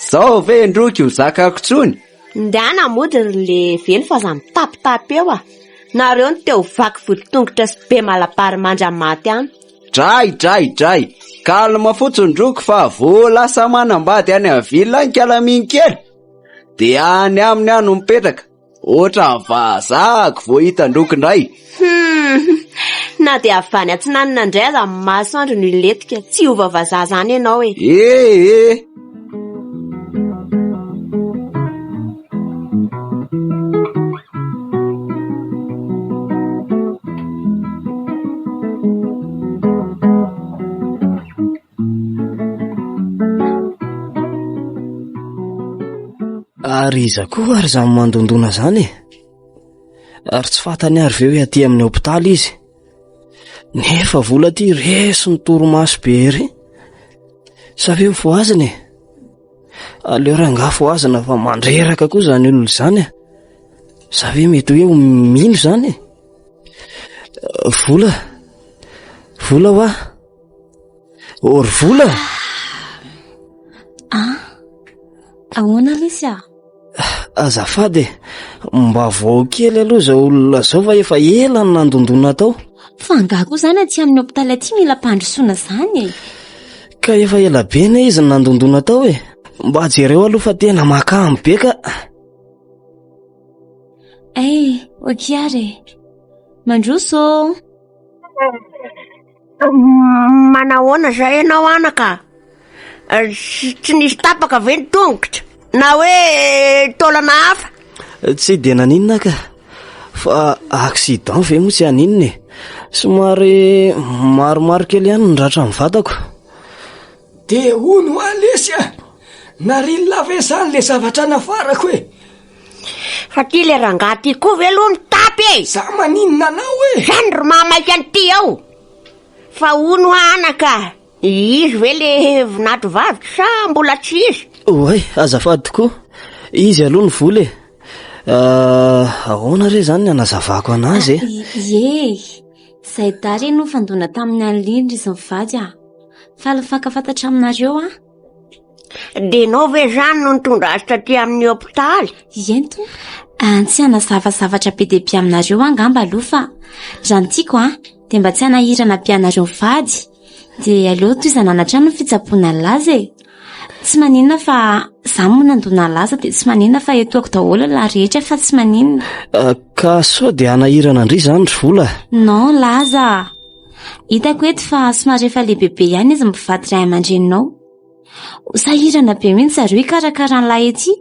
Zao ve ndroky ho zakako tsony? Ndana mody ry levelo fa aza mitapitapy eo a! Nareo no te ho vaky voditongotra sy be malabary mandra-maty any. Dray dray dray! Calme fotsiny ndroko fa vô lasa manambady any amin'ny ville any kalaminy kely de any aminy aho no mipetraka. Ohatran'ny vazahako vao hitan-droky indray. Hum, na dia avy any atsinanana indray aza ny masoandro no hilentika, tsy hiova vazaha izany ianao e. Eh eh. Ary iza koa ary izany mandondona izany e? Ary tsy fantany ary ve hoe aty amin'ny hopitaly izy? Nefa vola aty resy ny torimaso be ery. Sa ve ho fohazina e? Aleo rangahy fohazina fa mandreraka koa izany olona izany e. Sa ve mety hoe ho mino izany e? Vola, vola hoa. Ô ry vola! Ah, ahoana lesy ah? Azafady e, mba vao kely aloha izao olona izao fa efa ela no nandondona tao. Fa angaha koa izany aty amin'ny hopitaly aty mila ampandrosoana izany e? Ka efa ela be anie izy no nandondona tao e. Mba jereo aloha fa tena mahakamo be ka. Ay, ok ary e. Mandroso ô. Manahoana izay ianao anaka? Tsy nisy tapaka ve ny tongotra? Na hoe taolana hafa? Tsy dia naninona ka. Fa accident ve moa tsy haninona e? Somary maromaro kely ihany ny ratra amin'ny vatako. Dia hono hoa lesy a! Narinona ve izany le zavatra nafarako e? Fa ty le rangahy ty koa ve aloha mitapy e? Za maninona anao e? Zany ry mahamaika an'ity ao. Fa hono hoa anaka, izy ve le vinanto vaviko sa mbola tsy izy? Oay, azafady tokoa. Izy aloha ny vola e. Ahoana re zany ny hanazavako anazy e? Ie, zay dahy re no nifandona tamin'ny alina iny ry izy mivady a. Faly mifankafantatra aminareo aho. Dia ianao ve izany no nitondra azy taty amin'ny hopitaly? Eny tompoko. Ah, tsy hanazava zavatra be dia be aminareo aho angamba aloha fa raha ny tiako an, dia mba tsy hanahirana be anareo mivady. Dia aleo tohizana any an-trano ny fitsaboana an'i Laza e. Tsy maninona fa izaho moa nandona an'i Laza dia tsy maninona fa etoako daholo ny lahy rehetra fa tsy maninona. Ah, ka sao dia hanahirana an-dry izany ry vola? Non, Laza. Hitako eto fa somary efa lehibebe ihany izy mivady ray aman-dreninao. Ho sahirana be mihitsy zareo hikarakara an'ilay ety.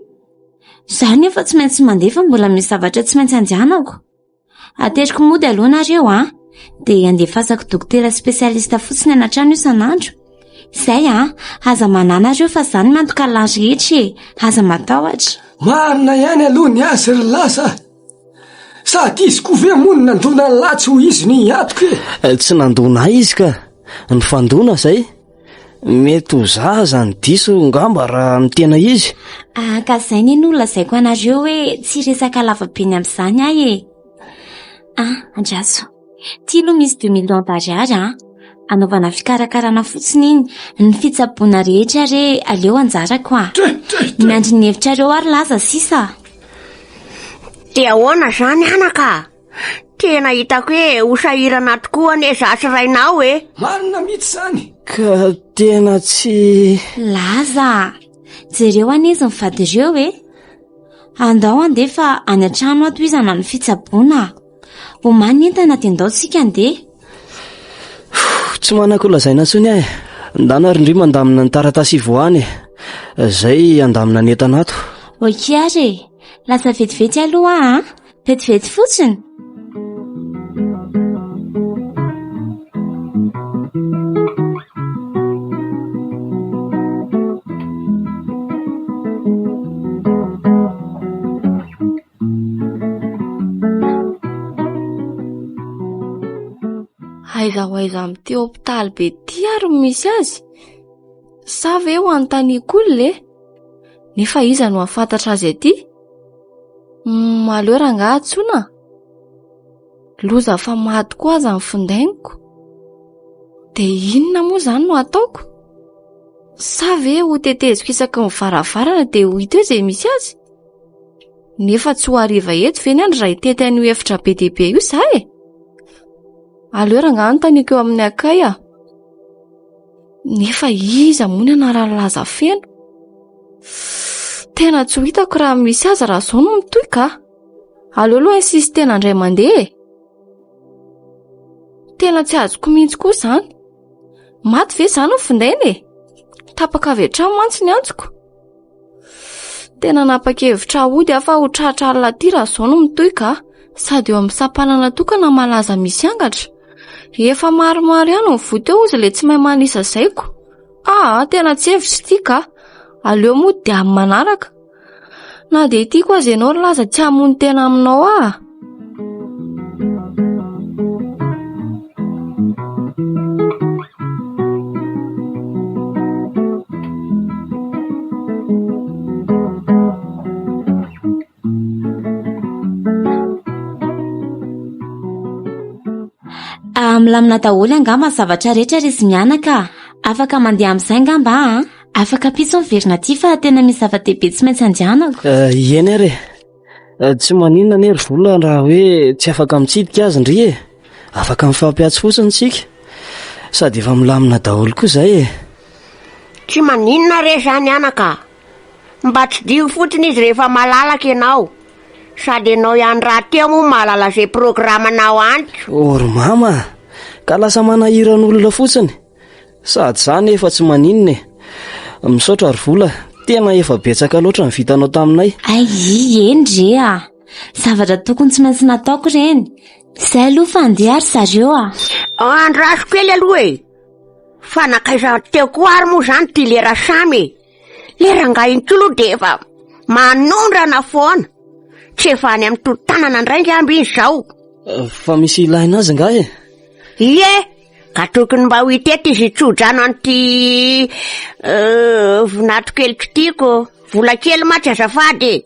Izaho nefa tsy maintsy mandeha fa mbola misy zavatra tsy maintsy andehanako. Ateriko mody aloha nareo an, dia andefasako dokotera spécialiste fotsiny any an-trano isan'andro. Izay an, aza manahy nareo fa izaho no miantoka lahy rehetra e, aza matahotra. Marina ihany aloha ny azy ry Laza a! Sady izy koa ve moa no nandona an'lah tsy ho izy no hiantoka e? Eh, tsy nandona ahy izy ka. Nifandona izay. Mety ho za aza ny diso ngamba raha ny tena izy. Ah, ka izay ne no lazaiko anareo hoe tsy resaka lava be ny amin'izany ahy e. Ah, andraso. Ty aloha misy deux millions d'ariary an. Anaovana fikarakarana fotsiny iny. Ny fitsaboana rehetra re aleo anjarako a. Miandry ny hevitrareo ary laza sisa. Dia ahoana izany anaka? Tena hitako hoe ho sahirana tokoa anie izaho sy rainao e. Marina mihitsy izany. Ka tena tsy... Laza! Jereo anie izy mivady ireo e. Andao andeha fa any an-trano aho tohizana ny fitsaboana. Omany ny entana dia ndao tsika andeha. Tsy manako lazaina intsony aho e. Ndana ry ndry mandamina ny taratasy ivoahana e. Zay handamina ny entana ato. Ok ary e. Lasa vetivety aloha aho an. Vetivety fotsiny. Aiza ho aiza amin'ity hopitaly be ity ary no misy azy? Sa ve ho anontaniako olona e? Nefa iza no hahafantatra azy aty? Hmm, aleo rangahy antsoina. Loza fa maty koa aza ny findainiko. Dia inona moa izany no ataoko? Sa ve ho teteziko isaky ny varavarana dia ho hita eo izay misy azy? Nefa tsy ho hariva eto ve ny andro raha hitety an'io efitra be dia be io za e? Aleo rangahy anontaniako eo amin'ny akay ah. Nefa iza moa ny anaran'i Laza feno? Tena tsy ho hitako raha misy azy raha izao no mitohy ka. Aleo aloha insistena indray mandeha e. Tena tsy azoko mihitsy koa izany. Maty ve izany ny findainy e? Tapaka avy hatrany mantsy ny antsoko. Tena nanapa-kevitra hody aho fa ho tratra alina aty raha izao no mitohy ka. Sady eo amin'ny sampanana tokana malaza misy angatra. Efa maromaro ihany ny voa teo hozy ilay tsy mahay manisa zaiko. Aa, tena tsy hevitra ity ka. Aleo mody dia amin'ny manaraka. Na dia tiako aza ianao ry Laza tsy hamono tena aminao aho. Ah, milamina daholo angamba ny zavatra rehetra ry izy mianaka. Afaka mandeha amin'izay angamba aho an. Afaka ampitso miverina aty fa tena misy zava-dehibe tsy maintsy andehanako. Eh, eny ary e. Eh, tsy maninona anie ry vola raha hoe tsy afaka mitsidika azy ndry e. Afaka mifampiantso fotsiny tsika. Sady efa milamina daholo koa izay e. Tsy maninona re izany anaka. Mba tsidiho fotsiny izy rehefa malalaka ianao. Sady ianao ihany rahateo moa mahalala izay programanao any ko. Oh ry mama a! Ka lasa manahiran'olona fotsiny. Sady za nefa tsy maninona e. Misaotra ry vola, tena efa betsaka loatra ny vitanao taminay. Ay, eny re a! Zavatra tokony tsy maintsy nataoko ireny. Izay aloha fa andeha ary zareo a! Andraso kely aloha e! Fa nankaiza teo koa ary moa izany ity le Rasamy e? Le rangahy iny koa aloha dia efa manondrana foana. Tsy efa any amin'ny tolo-tanana indray angamba izy izao. Fa misy ilaina azy angaha e? Ie, ka tokony mba ho hita eto izy hitsodrano an'ity vinato keliko ity ko. Vola kely mantsy azafady e.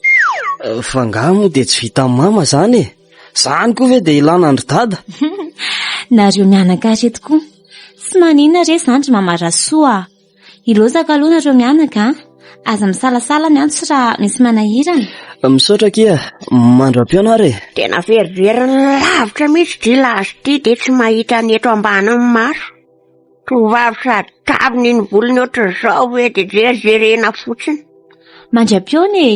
Fa angaha moa dia tsy vitan'i mama izany e? Izany koa ve dia ilana an-dry dada? Nareo mianaka ireto koa. Tsy maninona re izany ry mama Rasoa a. Hilozaka aloha nareo mianaka a. Aza misalasala miantso raha misy manahirana. Misaotra akia, mandra-pihaona ary e. Tena veriveriny lavitra mihitsy ity laza ity dia tsy mahita ny eto ambanin'ny maso. Tovovavy sady taviny iny volony ohatran'izao ve dia jerijerena fotsiny. Mandra-pihaona e.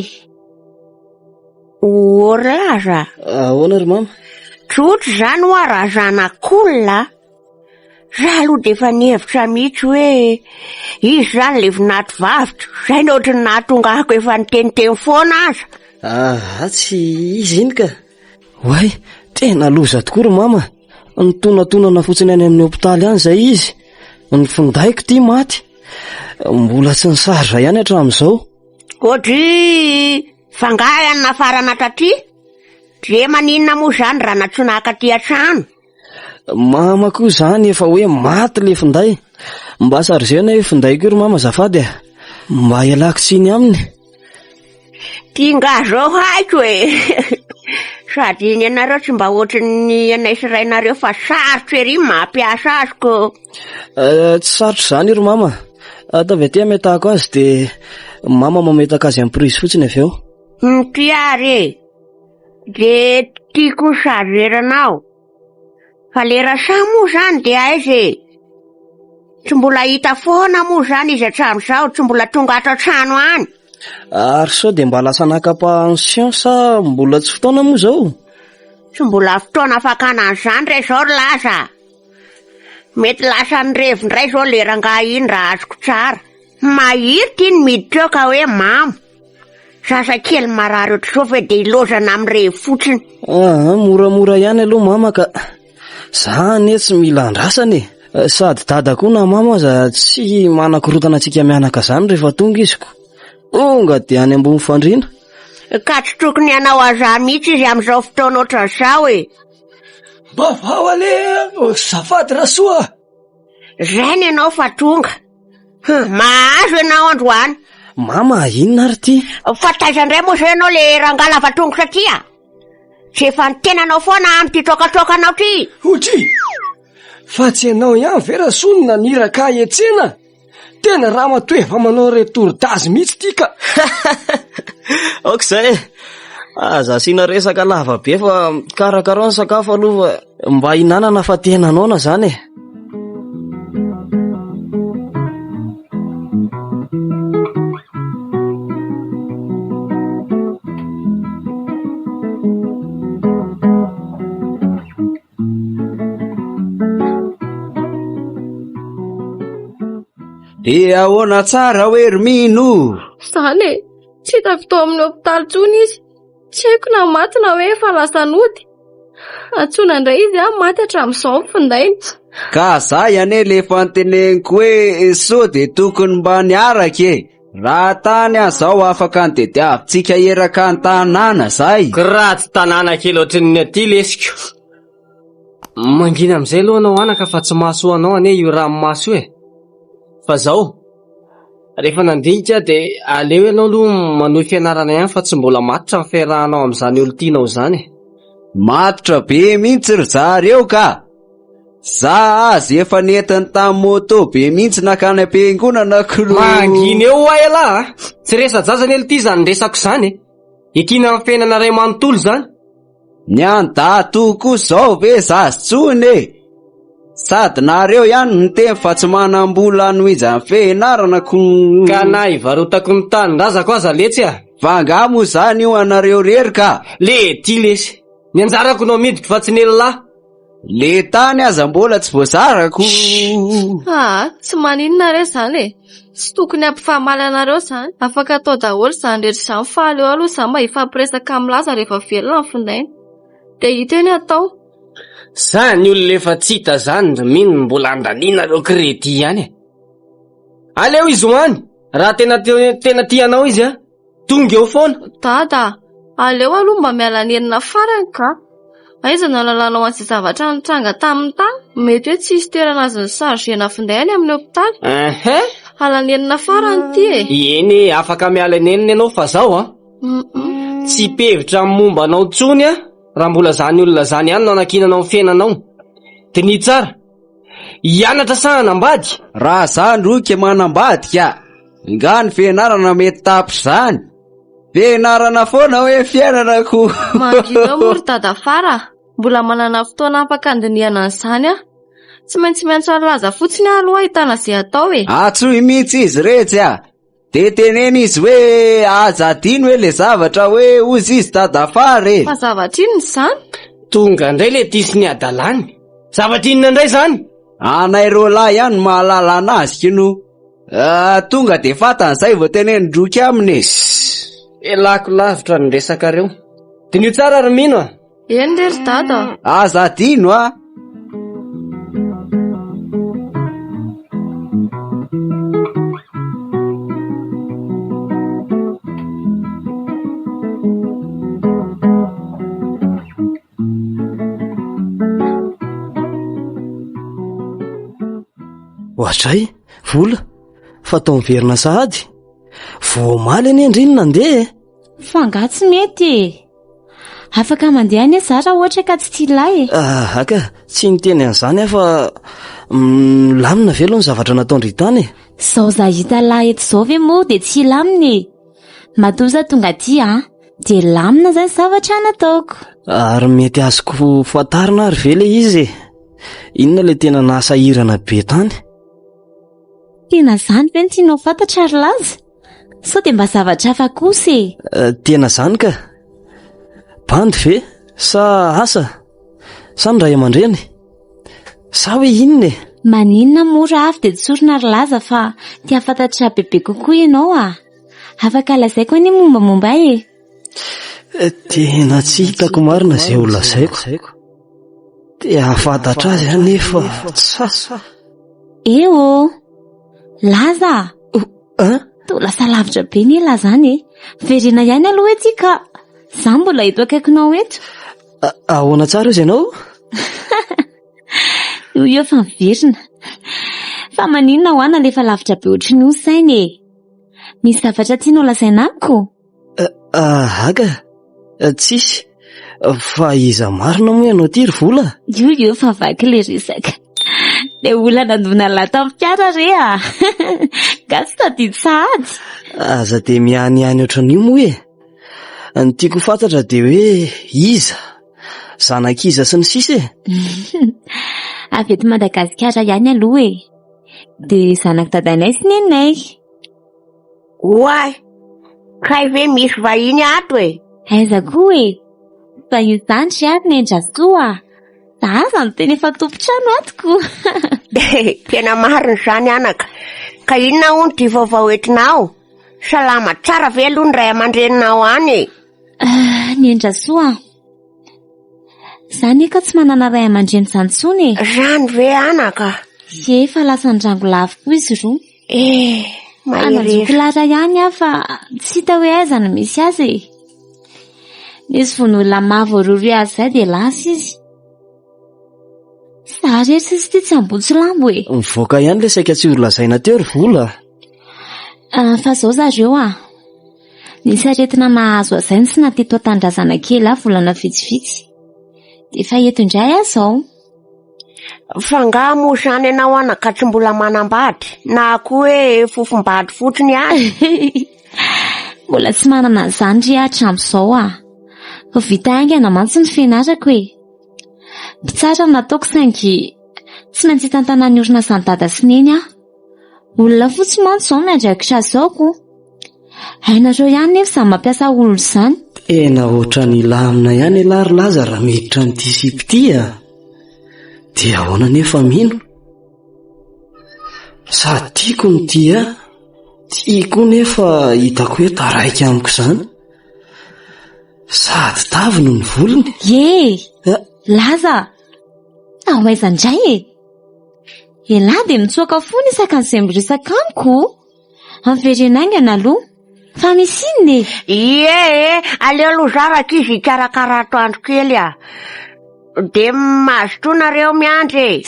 O ry laza. Ahoana ry mama? Tsotra izany hoa raha zanak'olona a. Za aloha dia efa nihevitra mihitsy hoe izy izany ilay vinato vaviko, izay no ohatran'ny nahatonga ahako efa niteniteny foana aza. Aha, tsy izy iny ka. Oay, tena loza tokoa ry mama. Nitonatonana fotsiny any amin'ny hopitaly any izay izy. Ny findaiko ity maty. Mbola tsy nisarza ihany hatramin'izao. Oadry, fa angaha ihany nafarana taty? Dia maninona moa izany raha nantsoina haka aty an-trano? Mama koa izany efa hoe maty le finday. Mba sarizena io findaiko io ry mama azafady a. Mba ialako tsiny aminy. Ty nga zao haiko e. Sady ny anareo tsy mba ohatran'ny anay sy rainareo fa sarotra ery ny mampiasa azy ko. Eh, tsy sarotra izany io ry mama. Ataovy aty ametahako azy dia mama mametaka azy amin'ny prise fotsiny avy eo. Ty ary e. De ty koa chargeranao. Fa le rasa moa zany de aiza e? Tsy mbola hita foana moa zany izy hatramin'izao, tsy mbola tonga ato an-trano any. Ary sao de mba lasa naka pension sa mbola tsy fotoana moa zao? Tsy mbola fotoana fakana an'izany re zao ry laza. Mety lasa nirevy indray zao le rangahy iny raha azoko tsara. Mahita iny miditra eo ka hoe mamo. Zaza kely marary ohatr'izao ve dia ilaozana amin'ny revy fotsiny. Aa, moramora ihany aloha mama ka. Za anie tsy mila andrasana e. Sady dada koa na mama aza tsy manakorontana antsika mianaka izany rehefa tonga izy ko. Tonga dia any ambony fandriana. Ka tsy tokony hanao aza mihitsy izy amin'izao fotoana ohatran'izao e. Mba vao aleha, zafady Rasoa. Zay ny anao fa tonga. Hum, mahazo ianao androany. Mama, inona ary ity? Fa taiza indray moa izao ianao le rangahy lava tongotra ty a? Tsy efa ny tenanao foana amin'ity trokatrokanao ty. Otry! Fa tsy ianao ihany ve Rasoa no naniraka ahy hiantsena? Tena ramatoa efa manao retour d'âge mihitsy ity ka. Aoka izay e! Aza asiana resaka lava be fa karakarao ny sakafo aloha fa mba hinanana fa tena noana izany e. Dia ahoana tsara hoe ry Mino? Izany e, tsy hita avy tao amin'ny hopitaly intsony izy. Tsy haiko na maty na hoe efa lasa nody. Antsoina indray izy an, maty hatramin'izao ny findainy. Ka zay anie le efa noteneniko hoe sao dia tokony mba niaraka e. Raha tany aho zao afaka nitediavintsika eraka ny tanàna zay. Kiratsy tanàna kely ohatrin'ny aty lesiko. Mangina amin'izay aloha anao anaka fa tsy mahasoa anao anie io ranomaso io e. Fa zao, rehefa nandinika aho dia aleo ianao aloha manohy fianarana ihany fa tsy mbola matotra ny fiarahanao amin'izany olon-tianao izany e. Matotra be mihitsy ry zareo ka! Za azy efa nentiny tamin'ny moto be mihitsy nankany am-piangonana k'lo. Mangina eo ho'a ialahy a! Tsy resa-jaza anie ity izany resako izany e! Ekena amin'ny fiainana iray manontolo izany. Ny an'i Dato koa zao ve zaza tsony e! Sady nareo ihany no niteny fa tsy manam-bola hanohizan'ny fianarana ko. Ka na hivarotako ny tanindrazako aza letsy a! Fa angaha moa izany io anareo rery ka? Le ty lesy! Ny anjarako no amidiko fa tsy ny elah! Le tany aza mbola tsy voazarako. Aa, tsy maninona re izany e! Tsy tokony hampifamaly anareo izany. Afaka atao daholo izany rehetra izany fa aleo aloha izaho mba hifampiresaka amin'i Laza rehefa velona ny findainy. Dia hita eo ny atao. Zany olona efa tsy hita zany ry Mino no mbola andanianareo crédit ihany e! Aleo izy ho any raha tena tena tia anao izy a! Tonga eo foana. Dada a! Aleo aloha mba miala nenina farany ka! Aiza no ahalalanao an'izay zavatra nitranga taminy tany? Mety hoe tsy hisy toerana azo ni-charger-na finday any amin'ny hopitaly. Ehe! Ala nenina farany ity e! Eny e, afaka miala nenina ianao fa zao an! Tsy hipevitra amin'ny momba anao intsony aho raha mbola zany olona zany ihany no anankinanao ny fiainanao. Diniho tsara. Hianatra sa hanambady? Raha za ndroky manambady ka! Nga ny fianarana mety tapitra izany? Fianarana foana hoe fiainana ko. Mangina moa ry dadafara a! Mbola manana fotoana afaka handinihana an'izany aho. Tsy maintsy miantso an'i Laza fotsiny aho aloha ahitana izay atao e! Antsoy mihitsy izy retsy a! De teneno izy hoe aza adino hoe le zavatra hoe hozy izy dadafara e! Fa zavatra inona izany? Tonga indray le ty sy ny hadalany. Zavatra inona indray izany? Anay roalahy ihany no mahalala anazy kino. Ah, tonga de fantany zay vao tenenin-droky aminy e. Elako lavitra ny resakareo. Diniho tsara ry Mino a! Eny re ry dada a. Aza adino a! Ohatray, vola, fa atao miverina sahady. Vao omaly anie ndry no nandeha e. Fa angaha tsy mety e? Afaka mandeha anie za raha ohatra ka tsy tia lahy e. Ah, aka, tsy niteny an'izany aho fa milamina ve aloha ny zavatra nataon-dry tany e? Zao za hita lahy eto zao ve moa dia tsy hilamina e? Matoa za tonga aty an, dia lamina izay ny zavatra nataoko. Ary mety azoko fantarina ary ve ilay izy e? Inona ilay tena nahasahirana be tany? Tena izany ve no tianao fantatra ry Laza? Sao dia mba zavatra hafa kosa e? Eh, tena izany ka! Bandy ve? Sa asa? Sa ny ray aman-dreny? Sa hoe inona e? Maninona moa raha avy dia tsorina ry Laza fa te hahafantatra bebe kokoa ianao ah? Afaka lazaiko anie mombamomba ahy e! Eh, tena tsy hitako marina izay ho lazaiko. Te hahafantatra azy aho nefa tsy sahy. Eh oh! Laza! Hein? Toa lasa lavitra be anie Laza any e! Verena ihany aloha ety ka! Za mbola eto akaikinao eto. Ahoana tsara izy ianao? Io io efa miverina. Fa maninona hoa nalefa lavitra be ohatry ny io ny saina e? Misy zavatra tianao lazaina amiko? Aka, tsisy. Fa iza marina moa ianao ity ry Vola? Io io efa vaky ilay resaka. Ilay olona nandona lahy tamin'ny fiara re a! Nga tsy tadidy sahady? Aza dia mihanihany ohatran'io moa e! Ny tiako ho fantatra dia hoe iza? Zanak'iza sy ny sisa e! Avy eto Madagasikara ihany aloha e! Dia zanak'i dadanay sy neninay. Oay! Kay ve misy vahiny ato e? Aiza koa e! Vahiny izany ry ary Nendrasoa a! Za aza no tena efa tompon-trano ato ko! Tena marina izany anaka! Ka inona hono ity vaovao entinao? Salama tsara ve aloha ny ray aman-dreninao any e? Ah, Nendrasoa a! Za anie ka tsy manana ray aman-dreny izany intsony e! Izany ve anaka? Ie, fa lasa nirangolahy avokoa izy roa. Eh, mahereza. Ananjoko Lara ihany aho fa tsy hita hoe aiza no misy azy e. Nisy vono olona mahavoarohirohy azy izay dia lasa izy. Za rery sisa ity tsy ambotsy lambo e. Mivoaka ihany ilay saika tsy holazaina teo ry Vola. Ah, fa zao zareo ah. Nisy aretina nahazo azy izay no tsy naha teto an-tanindrazana kely ahy volana vitsivitsy. Dia efa eto indray aho izao. Fa angaha moa izany ianao anaka tsy mbola manambady na koa hoe fofombady fotsiny ihany? Mbola tsy manana an'izany ry hatramin'izao aho. Vao vita haingana mantsy ny fianarako e. Mpitsara no nataoko saingy. Tsy maintsy hitantana ny orinasan'i Dada sy Neny aho. Olona fotsiny mantsy izao miandraikitra azy izao ko. Hainareo ihany nefa izany mampiasa olona izany. Tena ohatran'ny hilamina ihany ialahy ry Laza raha miditra amin'ity sipa ity a! Dia ahoana nefa mino? Sady tiako ny tia, tia koa nefa hitako hoe taraiky amiko izany. Sady tavy no ny volony. Ye! Laza! Ao aiza indray e? Elah dia mitsoaka foana isaka an'izay miresaka amiko. Avereno haingana aloha. Fa misy inona e? Ie e, aleo aloha za rankizy hikarakara atoandro kely a. Dia mazotoa nareo miandry e.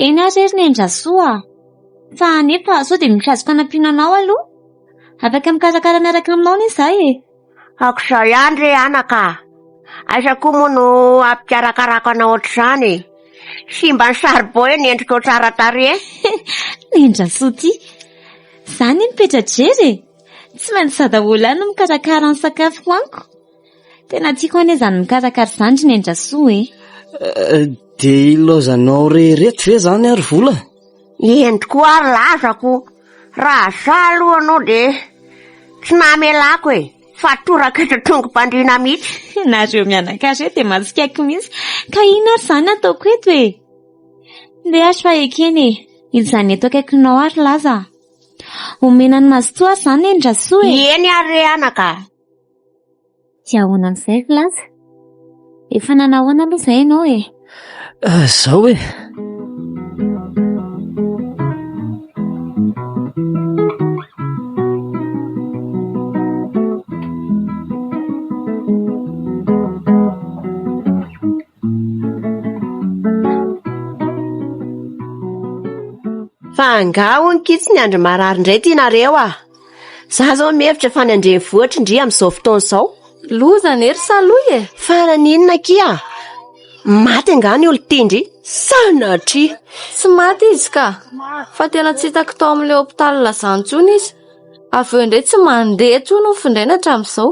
Eny ary ry Nendrasoa a. Fa anefa sao dia misy azoko anampiana anao aloha? Afaka mikarakara miaraka aminao anie izaho e. Aok'izao ihany re anaka a! Aiza koa moa no hampikarakarako anao ohatr'izany e? Simba ny saribao eo ny endrikao tsara tarehy. Nendrasoa ty! Za anie mipetra-drery e! Tsy maintsy za daholo ihany no mikarakara ny sakafo hohaniko. Tena tiako anie izany mikarakara izany ry Nendrasoa e! Dia ilaozanao re ireto ve izany ary vola? Eny tokoa ary lazako, raha za aloha anao dia tsy namelako e, fa toraka eto tongo-pandriana mihitsy. Nareo mianaka re dia mahatsikaiky mihitsy, ka inona ary izany ataoko eto e? Ndeha ary fa ekena e, hijanona eto akaikinao ary Laza a. Omena an'i Mazotoa ary izany Neny Rasoa e. Eny ary re anaka a. Dia ahoana amin'izay ry Laza? Efa nanahoana aloha izay ianao e? Izao e! Fa angaha hono kitsy ny andro marary indray ty nareo ah? Za zao mihevitra fa any an-drenivohitra ndry amin'izao fotoana izao. Loza anie ry Salohy e! Fa naninona akia? Maty angaha ny olon-tian-dry? Sanatria! Tsy maty izy ka! Fa tena tsy hitako tao amin'ilay hôpitaly lazany intsony izy. Avy eo indray tsy mandeha intsony ny findainy hatramin'izao.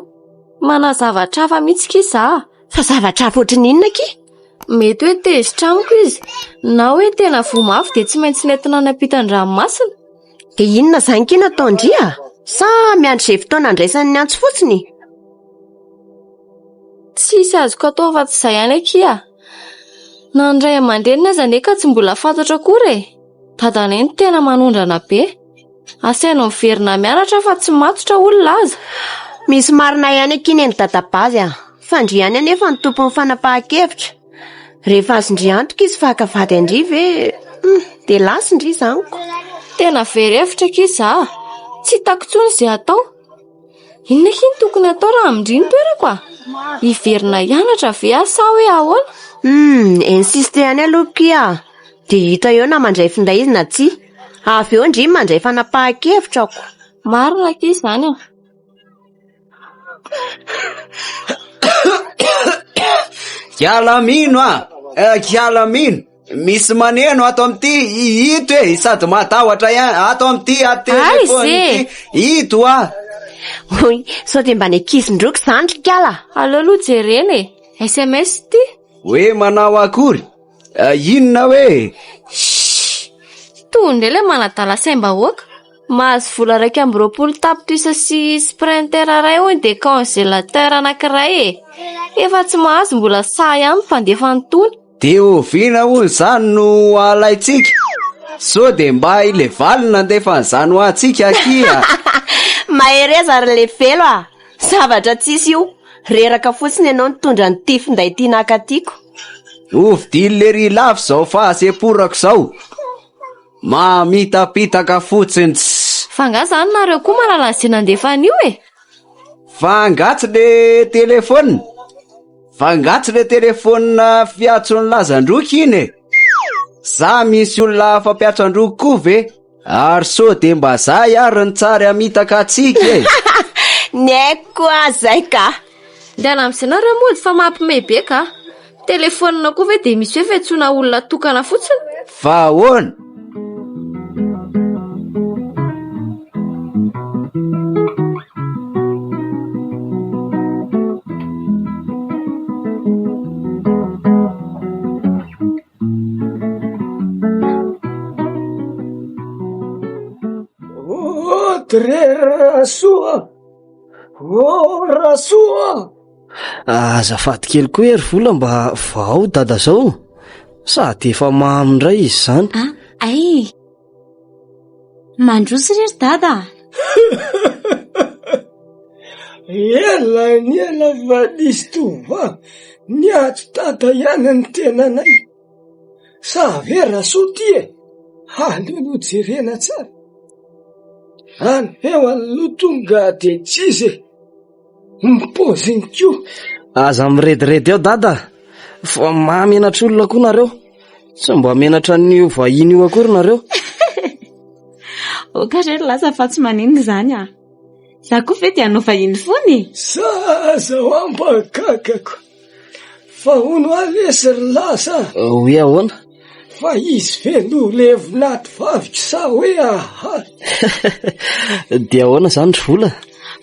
Manao zavatra hafa mihitsy kia za. Fa zavatra hafa ohatran'ny inona akia? Mety hoe tezitra amiko izy, na hoe tena voa mafy dia tsy maintsy nentina any ampitan-dranomasina. Dia inona izany kia no ataon-dry a? Sa miandry izay fotoana andraisany ny antso fotsiny? Tsisy azoko atao afa-tsy izay ihany akia. Na ny ray aman-dreniny aza anie ka tsy mbola fantatra akory e! Dadanay no tena manondrana be. Asaina miverina mianatra fa tsy matotra hoy Laza. Misy marina ihany akia neny dadabazy a! Fa ndry ihany anefa no tompon'ny fanapahan-kevitra. Rehefa azon-dry antoka izy fa haka vady an-dry ve hum dia lasa ndry izany ko. Tena very hevitra akia za. Tsy hitako intsony izay atao. Inona akia no tokony atao raha amin-dry ny toerako a? Hiverina hianatra ve aho sa hoe ahoana? Hum, insiste ihany aloha kia. Dia hita eo na mandray finday izy na tsia. Avy eo ndry mandray fanapahan-kevitra ko. Marina akia izany a. Kiala mino a! Eh, kiala mino! Misy maneno ato amin'ity ito e, sady matahotra ihany ato amin'ity a telefony ity. Ito a! Hoy, sao dia mba ny ankizin-droky izany ry kala? Aleo aloha jerena e! SMS ity. Hoe manao akory? Eh, inona hoe? Shh! Toa indray ilay manadala saim-bahoaka. Mahazo vola 21 tapitrisa sy sprinter iray hono dia congélateur anankiray e! Efa tsy mahazo mbola sahy ihany mpandefa an'itony. Dia oviana hono izany no alaintsika? Sao dia mba i Levaly no nandefa an'izany ho antsika akia? Mahereza ry Levelo a! Zavatra tsisy io. Reraka fotsiny ianao nitondra an'ity finday ity naka tiako. Hovidian'i Lery lafo izao fahasemporako izao. Mamitapitaka fotsiny tss. Fa nga zany nareo koa mahalala an'izay nandefa an'io e? Fa nga tsy le téléphone? Fa nga tsy le téléphone fiantson'ny lazandroky iny e? Sa misy olona hafa mpiantso androky koa ve? Ary sao dia mba zay ary ny tsary hamitaka antsika e? Ny haiko koa zay ka! Ndana amizay nareo mody fa mampime be ka! Telephone koa ve dia misy hoe fiantsoana olona tokana fotsiny? Fa ahoana? re Rasoa! Oh Rasoa! Azafady kely koa e ry vola mba vao dada zao. Sady efa mamo indray izy izany. Ah, ay! Mandroso re ry dada a! Ela ny ela fa nisy tovovavy niantso dada ihany ny tenanay. Sa ve Rasoa ty e? Aleo aloha jerena tsara. Any feo aloha tonga de tsy izy e. Ny paoziny koa. Aza mirediredy eo dada fa mahamenatra olona koa nareo. Tsy mba menatra an'io vahiny io akory nareo. Oka re ry laza fa tsy maninona izany ah. Za koa ve dia hanao vahiny foana e? Zaza ho ampagagako. Fa hono aho lesy ry laza a. Hoe ahoana? Fa izy ve no levon'aty vaviko sa hoe aha? Dia ahoana izany ry vola?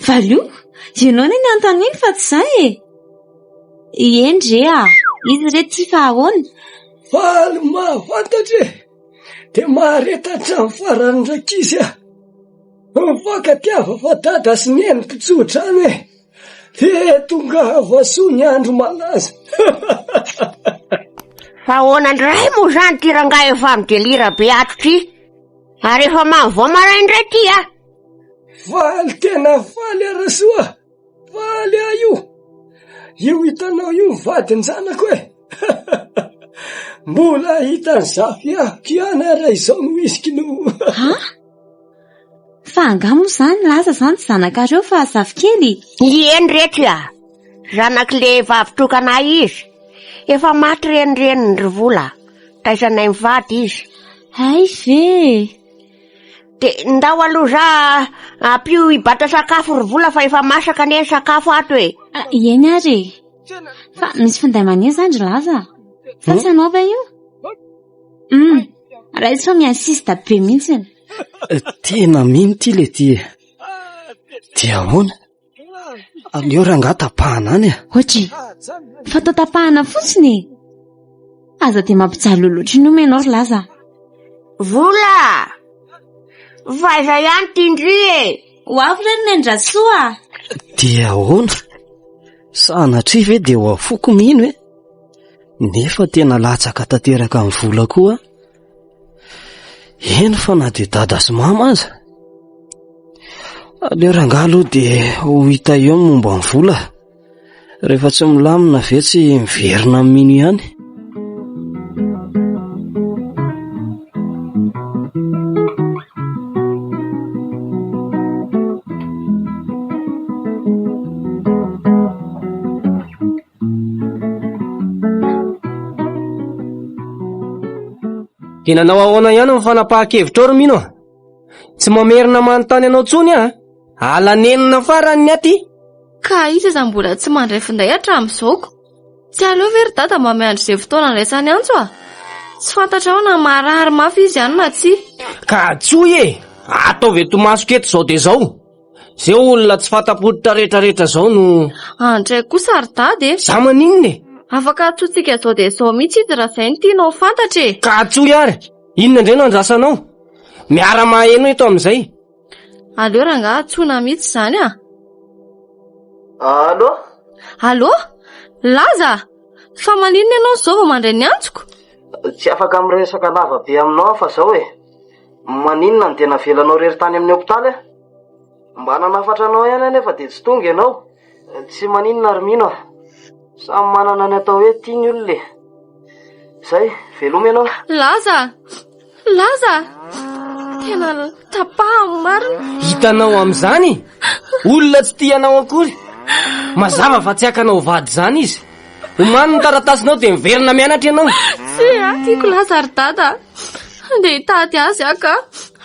Valio, ianao anie no anontaniany fa tsy za e. Eny re a! Izy re ty fa ahoana? Faly mahafantatra e! Dia mahareta hatramin'ny farany rankizy a! Mifankatiava fa dada sy neny mpitsodrano e! Dia tongava soa ny andro malaza! Fa ahoana indray moa izany ity rangahy efa midelira be ato ity? Ary efa mamo vao maraina indray ity a! Faly tena faly aho Rasoa! Faly aho io! Io hitanao io ny vadin-janako e! Mbola hitan'i Zafiafiko ihany ary raha izao no izy k'no. Ha? Fa angaha moa izany laza izany tsy zanakareo fa zafikely? Eny reto a! Zanak'le vavy tokana izy. Efa maty renireniny ry vola. Taizanay mivady izy. Hay ve e! De ndao aloha za ampio hibata sakafo ry vola fa efa masaka anie ny sakafo ato e. Ah, eny ary e. Fa misy finday maneno zany ry Laza. Sa tsy anao ve io? Hum, raha izy fa mi-insiste be mihitsy. Tena mino ty le ty e. Dia ahoana? Aleo rangahy tapahana any e. Ohatry, fa atao tapahana fotsiny e. Aza dia mampijaly olona ohatry ny homo ianao ry Laza. Vola! Fa aiza ihany ty ndry e? Ho avy re ny Nendrasoa a! Dia ahoana? Sanatria ve dia ho afoko mino e? Nefa tena latsaka tanteraka amin'ny vola koa. Eny fa na dia dada sy mama aza. Aleo rangahy aloha dia ho hita eo ny momba ny vola. Rehefa tsy milamina ve tsy miverina amin'ny mino ihany. Dia nanao ahoana ihany ny fanapahan-kevitrao ry Mino a? Tsy mamerina manontany anao intsony aho a! Ala nenina farany ny aty! Ka iza aza mbola tsy mandray finday hatramin'izao ko? Tsy aleo ve ry dada mba miandry izay fotoana andraisany antso a? Tsy fantatrao na marary mafy izy any na tsia. Ka antsoy e! Ataovy eto masoko eto izao dia izao! Zay olona tsy fanta-pototra rehetrarehetra zao no. Andray kosa ry dada e! Za maninona e? Afaka antsointsika zao dia zao mihitsy izy raha zay no tianao ho fantatra e! Ka antsoy ary! Inona indray no andrasanao? Miara-maheno eto amin'izay. Aleo rangaha antsoina mihitsy izany a! Allô? Allô? Laza! Fa maninona ianao izao vao mandray ny antsoko? Tsy afaka miresaka lava be aminao aho fa zao e! Maninona no dia navelanao irery tany amin'ny hopitaly aho? Mba nanafatra anao ihany aho nefa dia tsy tonga ianao. Tsy maninona ry Mino a. Samy manana ny atao hoe tia ny olona e. Zay, veloma ianao. Laza! Laza! Tena tapahany marina. Hitanao amin'izany? Olona tsy tia anao akory. Mazava fa tsy hakanao vady izany izy. Omano ny taratasinao dia miverina mianatra ianao. Tsia, tiako Laza ry dada. Andeha hitady azy aho ka.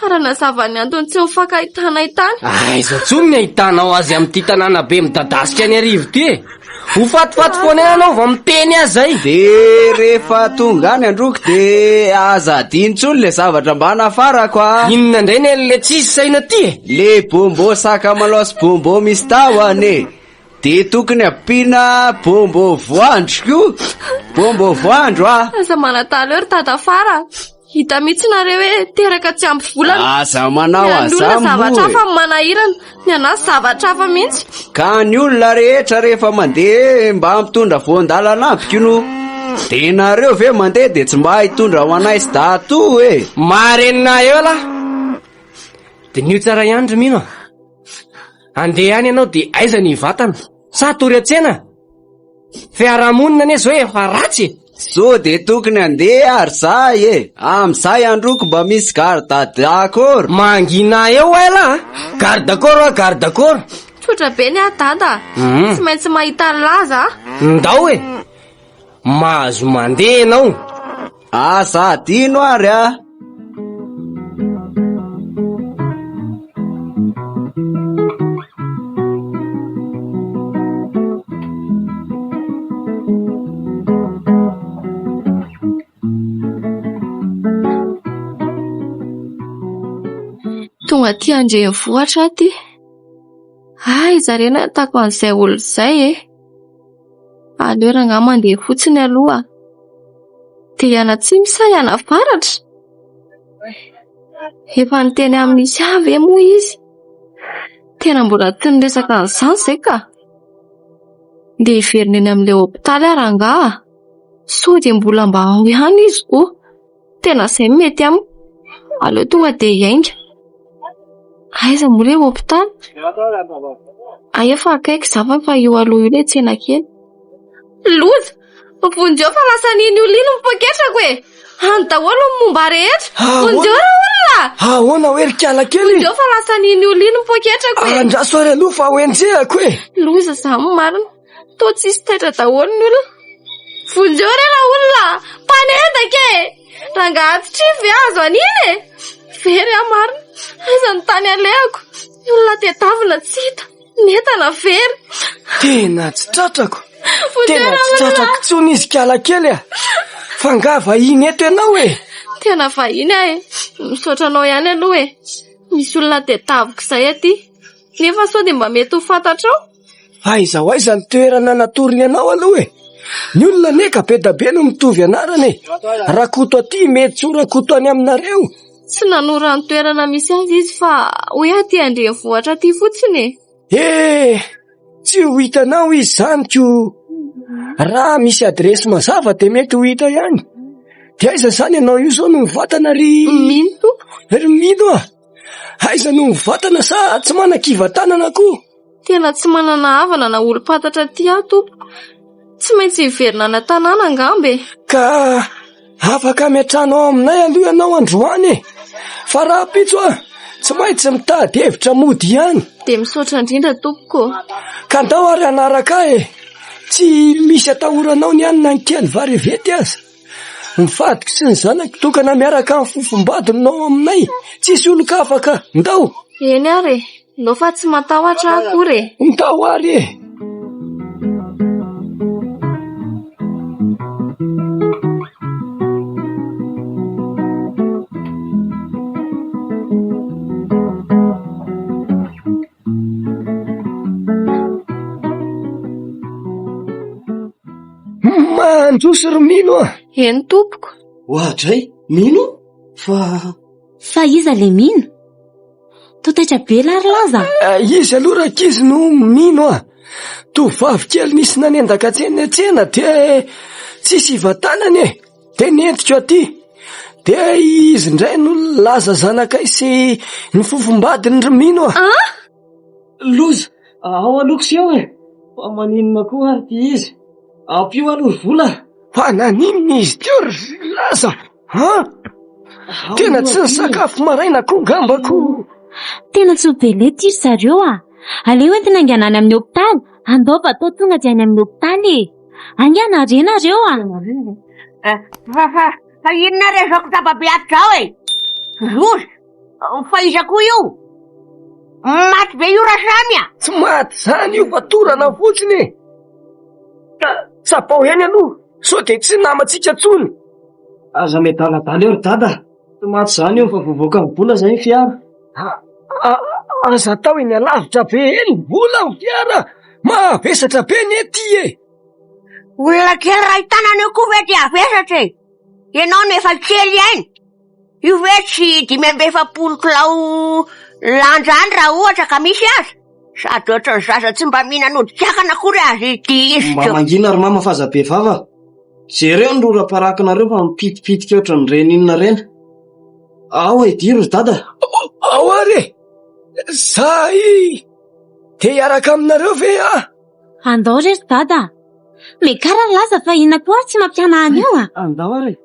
Ary hanazava ny antony tsy nifankahitanay tany. Aiza intsony ny ahitanao azy amin'ity tanàna be midadasika any Arivo ity e? Ho fatifaty foana eo ianao vao miteny azy zay. De rehefa tonga any androko de aza adino intsony le zavatra mba nafarako a. Inona indray ny an'le tsisy saina ty e? Le bonbon sakamalao sy bonbon misy tahony e. De tokony ampiana bonbon voandro koa. Bonbon voandro a. Aza manadala eo ry dada fara. Hita mihitsy nareo hoe teraka tsy ampy volana. Aza manao Ny an'ny olona an'izany zavatra moa e. hafa no manahirana, ny anazy zavatra hafa mihitsy. Ka ny olona rehetra rehefa mandeha mba mitondra voan-dalana aby ko no de nareo ve mandeha de tsy mba hitondra ho anay sy dadatoa e. Marenina eo lah. Diniho tsara ihany ry Mino a. Andeha any ianao de aiza ny hivatana? Sa hatory an-tsena? Fiarahamonina anie zao efa ratsy e. Sao de tokony andeha ary za e. Amizay androko mba misy garde d'accord. Mangina eo ela a. Garde corps a garde corps. Tsotra be ny ahy dada. Mm. Tsy maintsy mahita ny laza a. Ndao e. Mahazo mandeha ianao. Aza adino ary a. Tonga aty an-drenivohitra aho ty. Aiza re no ahitako an'izay olona izay e? Aleo rangahy mandeha fotsiny aloha. Dia hianatsimo sa hianavaratra? Efa niteny amin'i Isia ve moa izy? Tena mbola tsy niresaka an'izany izay ka! Ndeha hiverina eny amin'ilay hopitaly aho rangahy a! Sao dia mbola mba ao ihany izy koa. Tena izay no mety amiko. Aleo tonga dia hiainga. Aiza moa ilay hopitaly? Hay efa akaiky izany fa io aloha io ilay tsena kely. Loza! Vonjeo fa lasa an'iny olona iny ny poketrako e! Any daholo ny momba rehetra! Vonjeo ra olona! Ahoana hoe ry kala kely? Vonjeo fa lasa an'iny olona iny ny poketrako e! Andraso ary aloha fa ho enjehako e! Loza izany marina! Toa tsisy taitra daholo ny olona. Vonjeo re ra olona! Mpanendaka e! Rangahy aty ve azo an'iny e? Very aho marina! Aiza ny tany alehako? Ny olona tedavina tsy hita. Ny entana very. Tena tsy tratrako. Tena tsy tratrako intsony izy kala kely a. Fa nga vahiny eto ianao e? Tena vahiny aho e. Misaotra anao ihany aloha e. Misy olona tedaviko izay aty. Nefa sao dia mba mety ho fantatrao? Aiza ho aiza ny toerana natorony anao aloha e? Ny olona anie ka be da be no mitovy anarana e. Rakoto aty mety tsy ho Rakoto any aminareo. Tsy nanoro ny toerana misy azy izy fa hoe aty an-drenivohitra aty fotsiny e. Eh! Tsy ho hitanao izy izany ko. Raha misy adiresy mazava dia mety ho hita ihany. Dia aiza izany ianao io izao no mivatana ry... Mino tompoko. Ry Mino a! Aiza no mivatana sa tsy manan-kivatanana koa? Tena tsy manana havana na olom-pantatra aty aho tompoko. Tsy maintsy hiverina any an-tanàna angamba e. Ka afaka miantrano ao aminay aloha ianao androany e. Fa rahampitso aho tsy maintsy mitady hevitra mody ihany. Dia misaotra indrindra tompoko ô. Ka ndao ary hanaraka ahy e. Tsy misy atahoranao ny any na ny kely varevety aza. Ny vadiko sy ny zanako tokana miaraka amin'ny fofombadiny no ao aminay. Tsisy olon-kafa ka. Ndao. Eny ary e. Ndao fa tsy matahotra aho akory e. Ndao ary e. Mandroso ry Mino a! Eny tompoko. Oadray, Mino? Fa. Fa iza le Mino? Toa taitra be lah ry Laza a! Eh, izy aloha rankizy no Mino a! Tovovavy kely nisy nanendaka tsena tsena dia tsisy ivatanany e! Dia nentiko aty. Dia izy indray no nilaza zanakay sy ny fofombadiny ry Mino a! Ah! Loza! Ao aloha kosa eo e! Fa maninona koa ary ity izy? Ampio aloha ry vola! Fa naninona izy teo ry Laza a? Tena tsy nisakafo maraina koa ngamba ko! Tena tsy ho be lety ry zareo a! Aleo entina haingana any amin'ny hopitaly, andao bateau tonga dia any amin'ny hopitaly e! Haingana re nareo a! Fa fa fa inona re zao kotaba be ato zao e? Loza! Fa iza koa io? Maty be io Rasamy a! Tsy maty zany io fa torana fotsiny e! Ka tsapao ihany aloha sao dia tsy namantsika intsony. Aza miadaladala eo ry dada, tsy maty zany io fa voavoaka ny vola zay ny fiara. Aza atao eny alavitra be eny vola ny fiara, mavesatra be anie ty e! Olona kely iray tanana io koa ve dia havesatra e? Ianao no efa kely aina. Io ve tsy 45 kilao lanja any raha ohatra ka misy aza? Sady ohatran'ny zaza tsy mba mihinana hodi-kakana akory aza ity izy Mba mangina ry mama fa aza be vava. Jereo ny rora parakinareo fa mipitipitika ohatran'ireny inona ireny. Ao e, diro ry dada. Ao ary e! Zahay te hiaraka aminareo ve aho? Andao re ry dada. Mekara ny laza fa inona koa ary tsy mampiana an'io a? Andao ary e.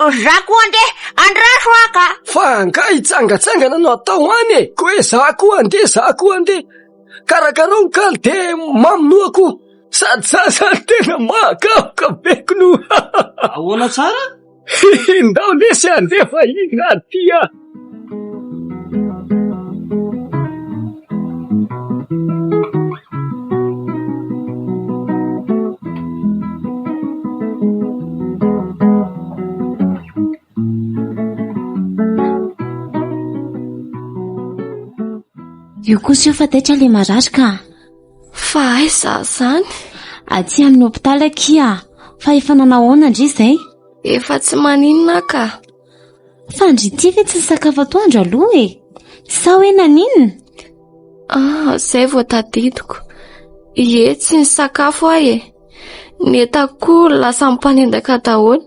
Za koa andeha, andraso aho ka! Fa angaha hitsangatsangana no atao any e? Ko hoe za koa andeha, za koa andeha. Karakarao ny kaly dia mamonoa koa. Sady za zany tena mahakamoka be k'no. Ahoana tsara? Ndao lesy andeha fa inona aty a! Io kosa io fa taitra le marary ka. Fa aiza izany? Aty amin'ny hopitaly akia. Fa efa nanao ahoana ndry izay? Efa tsy maninona aho ka. Fa ndry ity ve tsy nisakafo atoandro aloha e? Sa hoe naninona? Ah, izay vao tadidiko. Ie, tsy nisakafo aho e. Ny entako koa lasa mpanendaka daholo.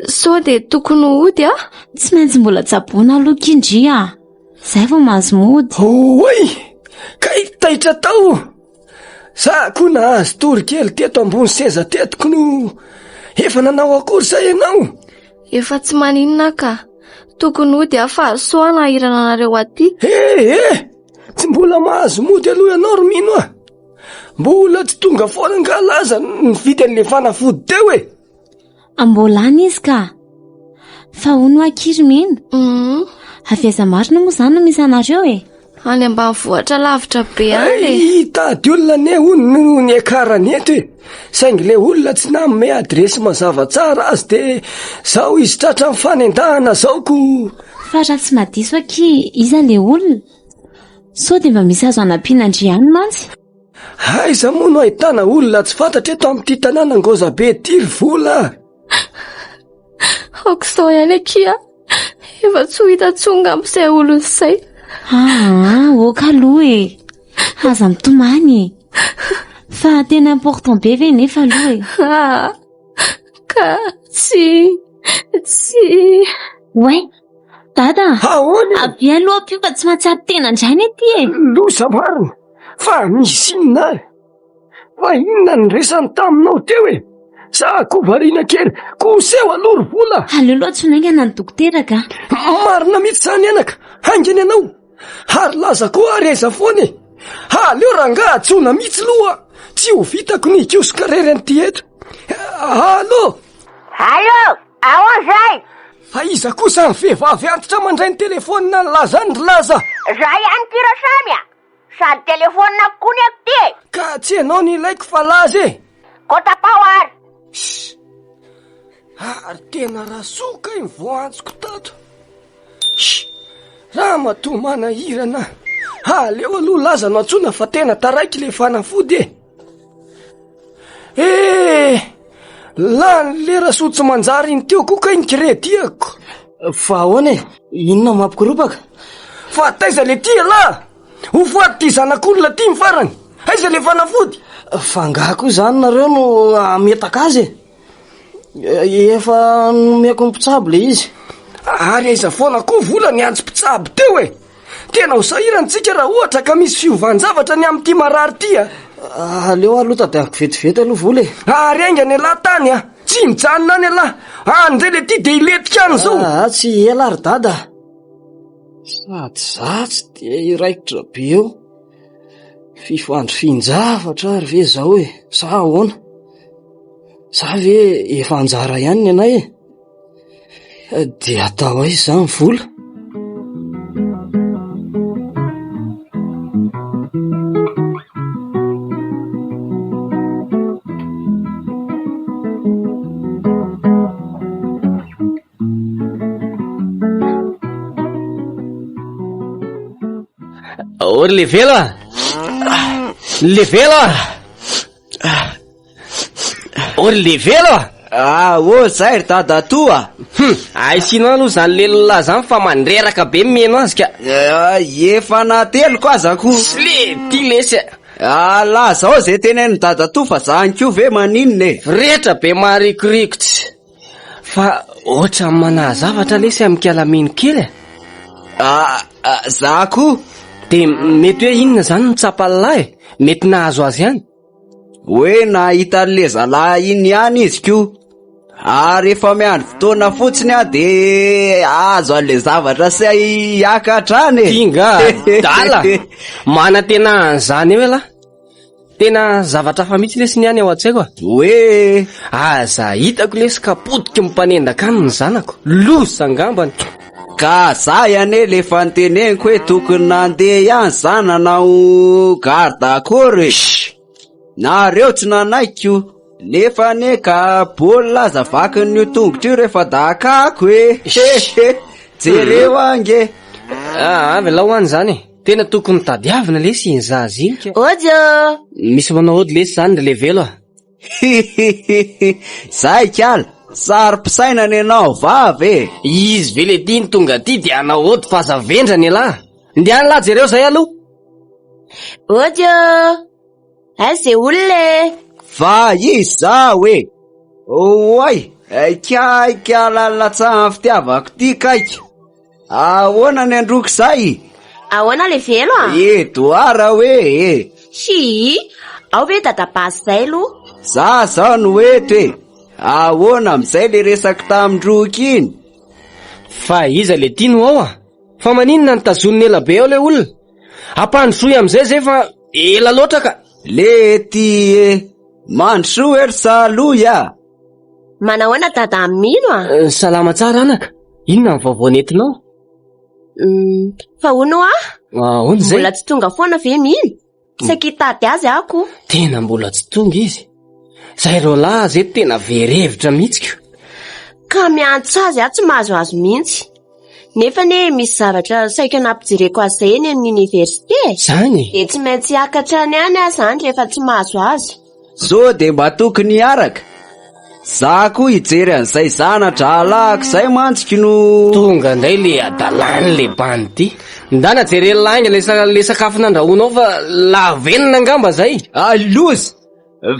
Sao dia tokony hody aho? Tsy maintsy mbola tsaboina aloha ki ndry a. Izay vao mahazo mody. Oay! Kay taitra tao! Za koa nahazo tory kely teto ambony seza teto kno. Efa nanao akory zay ianao? Efa tsy maninona aho ka. Tokony hody aho fa sao hanahirana anareo aty. Eh eh! Tsy mbola mahazo mody aloha ianao ry Mino a! Mbola tsy tonga foana angaha laza nividy an'ilay fanafody teo e! Mbola any izy ka. Fa hono hoa akia ry Mino. Hum. Avy aiza marina moa izany no misy anareo e? Any ambanivohitra lavitra be any e. Hitady olona anie hono no niakarany eto e. Saingy ilay olona tsy nanome adiresy mazava tsara azy dia zao izy tratran'ny fanendahana zao ko. Fa raha tsy mahadiso akia iza ilay olona? Sao dia mba misy azo hanampiana an-dry ihany mantsy? Aiza moa no ahitana olona tsy fantatra eto amin'ity tanàna ngoza be ity ry vola a? Aoka izao ihany akia, efa tsy ho hita intsony ngamba izay olona izay. Aa, ok aloha e. Aza mitomany e. Fa tena important be ve nefa aloha e? Aa, ka tsy, tsy. Oay, Dada a! Ahoana e? Avia aloha ampio fa tsy mahatsiaro tena indray anie ity e! Loza marina! Fa misy inona ary? Fa inona no resany taminao teo e? Za koa variana kely, koseho aloha ry vola! Aleo aloha antsoina haingana ny dokotera ka! Marina mihitsy izany anaka, haingana ianao! Ary laza koa ary aiza foana e! Aleo rangaha antsoina mihitsy loha, tsy ho vitako ny hikosoka irery an'ity eto. Allo! Allo! Ahoana izay? Fa iza kosa ny vehivavy antitra mandray ny telefaonina nilaza any ry Laza? Za ihany ity Rasamy a! Sady telefaonina koa ny ako ty e! Ka tsy ianao no ilaiko fa Laza e! Koa tapaho ary! Shh! Ary tena Rasoa kay ny voantsoko tato! Shh! Ramatoa manahirana! Aleo aloha Laza no antsoina fa tena taraiky le fanafody e! Eh! Lany le Rasoa tsy manjary iny teo koa kay ny crédit-ako! Fa ahoana e? Inona no mampikoropaka? Fa taiza le ty ialahy? Ho faty ty zanak'olona ty ny farany! Aiza le fanafody? Fa angaha koa izany nareo no hametaka azy e? Efa nomeko ny mpitsabo le izy. Ary aiza foana koa vola niantso mpitsabo teo e? Tena ho sahirana tsika raha ohatra ka misy fiovan-javatra ny amin'ity marary ity a! Aleo aloha tadiaviko vetivety aloha vola e! Ary haingana ialahy tany a! Tsy mijanona any ialahy! Any indray le ty dia hilentika any izao! Aa tsy ela ry dada a! Sady za tsy dia hiraikitra be eo. Fifandrifian-javatra ary ve izao e? Sa ahoana? Sa ve efa anjara ihany ny anay e? Dia atao aiza izany vola? Ô ry levelo a! Levelo a! Ô ry levelo a! Ah, ô zay ry dadatoa! Hum, ahisinao aloha zany lelolahy zany fa mandreraka be ny miheno azy ka. Eh, efa nateliko aza ko. Sle, ty lesy a. Ah, lazao ze tenenin'i dadatoa fa zany ko ve maninona e? Rehetra be maharikoriko tsy. Fa ohatran'ny manahy zavatra lesy amin'i Kalamino kely e. Ah, ah, za ko. De mety hoe inona zany no tsapan'lahy e? Mety nahazo azy ihany. Hoe nahita an'le zalahy iny ihany izy ko. Ary efa miandry fotoana fotsiny aho de azo an'le zavatra sy hiakatra any e. Kinga, dala. Manantena an'izany eo ialahy. Tena zavatra hafa mihitsy lesy ny any ao an-tsaiko a. Hoe aza hitako lesy ka potiky ny mpanendaka any ny zanako. Loza angambany. Ka zay anie le efa niteneniko hoe tokony nandeha ihany za nanao garde corps e. Nareo tsy nanaiky ko. Nefa anie ka baolina aza vakin'io tongotra io rehefa dakako e. Jereo ange. Ah, avelao any zany e. Tena tokony tadiavina lesy iny zaza iny ka. Ody ô! Misy manao ody lesy zany ry levelo a. Hihihihi, zay kala, saro-pisainana ianao vavy e! Izy ve le ty no tonga aty dia hanao ody fa aza vendrana ialahy. Ndeha any lahy jereo zay aloha. Ody ô! Aiza ze olona e? Fa izaho e! Oay, kay kala latsahan'ny fitiavako ty kaiky. Ahoana ny androko izay? Ahoana le velo a? Edouard hoe e! Hii, ao ve dadabasy zay aloha? Za zao no eto e! Ahoana amin'izay le resako tamin-droky iny? Fa iza le ty no ao a? Fa maninona no tazonina ela be ao le olona? Ampandrosoy amin'izay zay fa ela loatra ka! Le ty e! Mandrosoa e ry Salohy a! Manahoana dada Mino a? Eh, salama tsara anaka. Inona ny vaovao nentinao? Mm, fa hono hoa? Ahoana izay? Mbola tsy tonga foana ve Mino? Saika hitady azy aho ko. Tena mbola tsy tonga izy. Zay roalahy aza eto tena very hevitra mihitsy ko. Ka miantso azy aho tsy mahazo azy mihitsy. Nefa anie misy zavatra saika nampijereko azy izay eny amin'ny oniversite e. Zany? Dia tsy maintsy hiakatra any ihany aho izany rehefa tsy mahazo azy. Sao dia mba tokony hiaraka? Za koa hijery an'izay zana-drahalahiko izay mantsy ko no... Tonga indray le adalany le bandy ty. Ndana jereo lainga le sa- le sakafo nandrahoanao fa lavenona angamba zay. Ah, loza!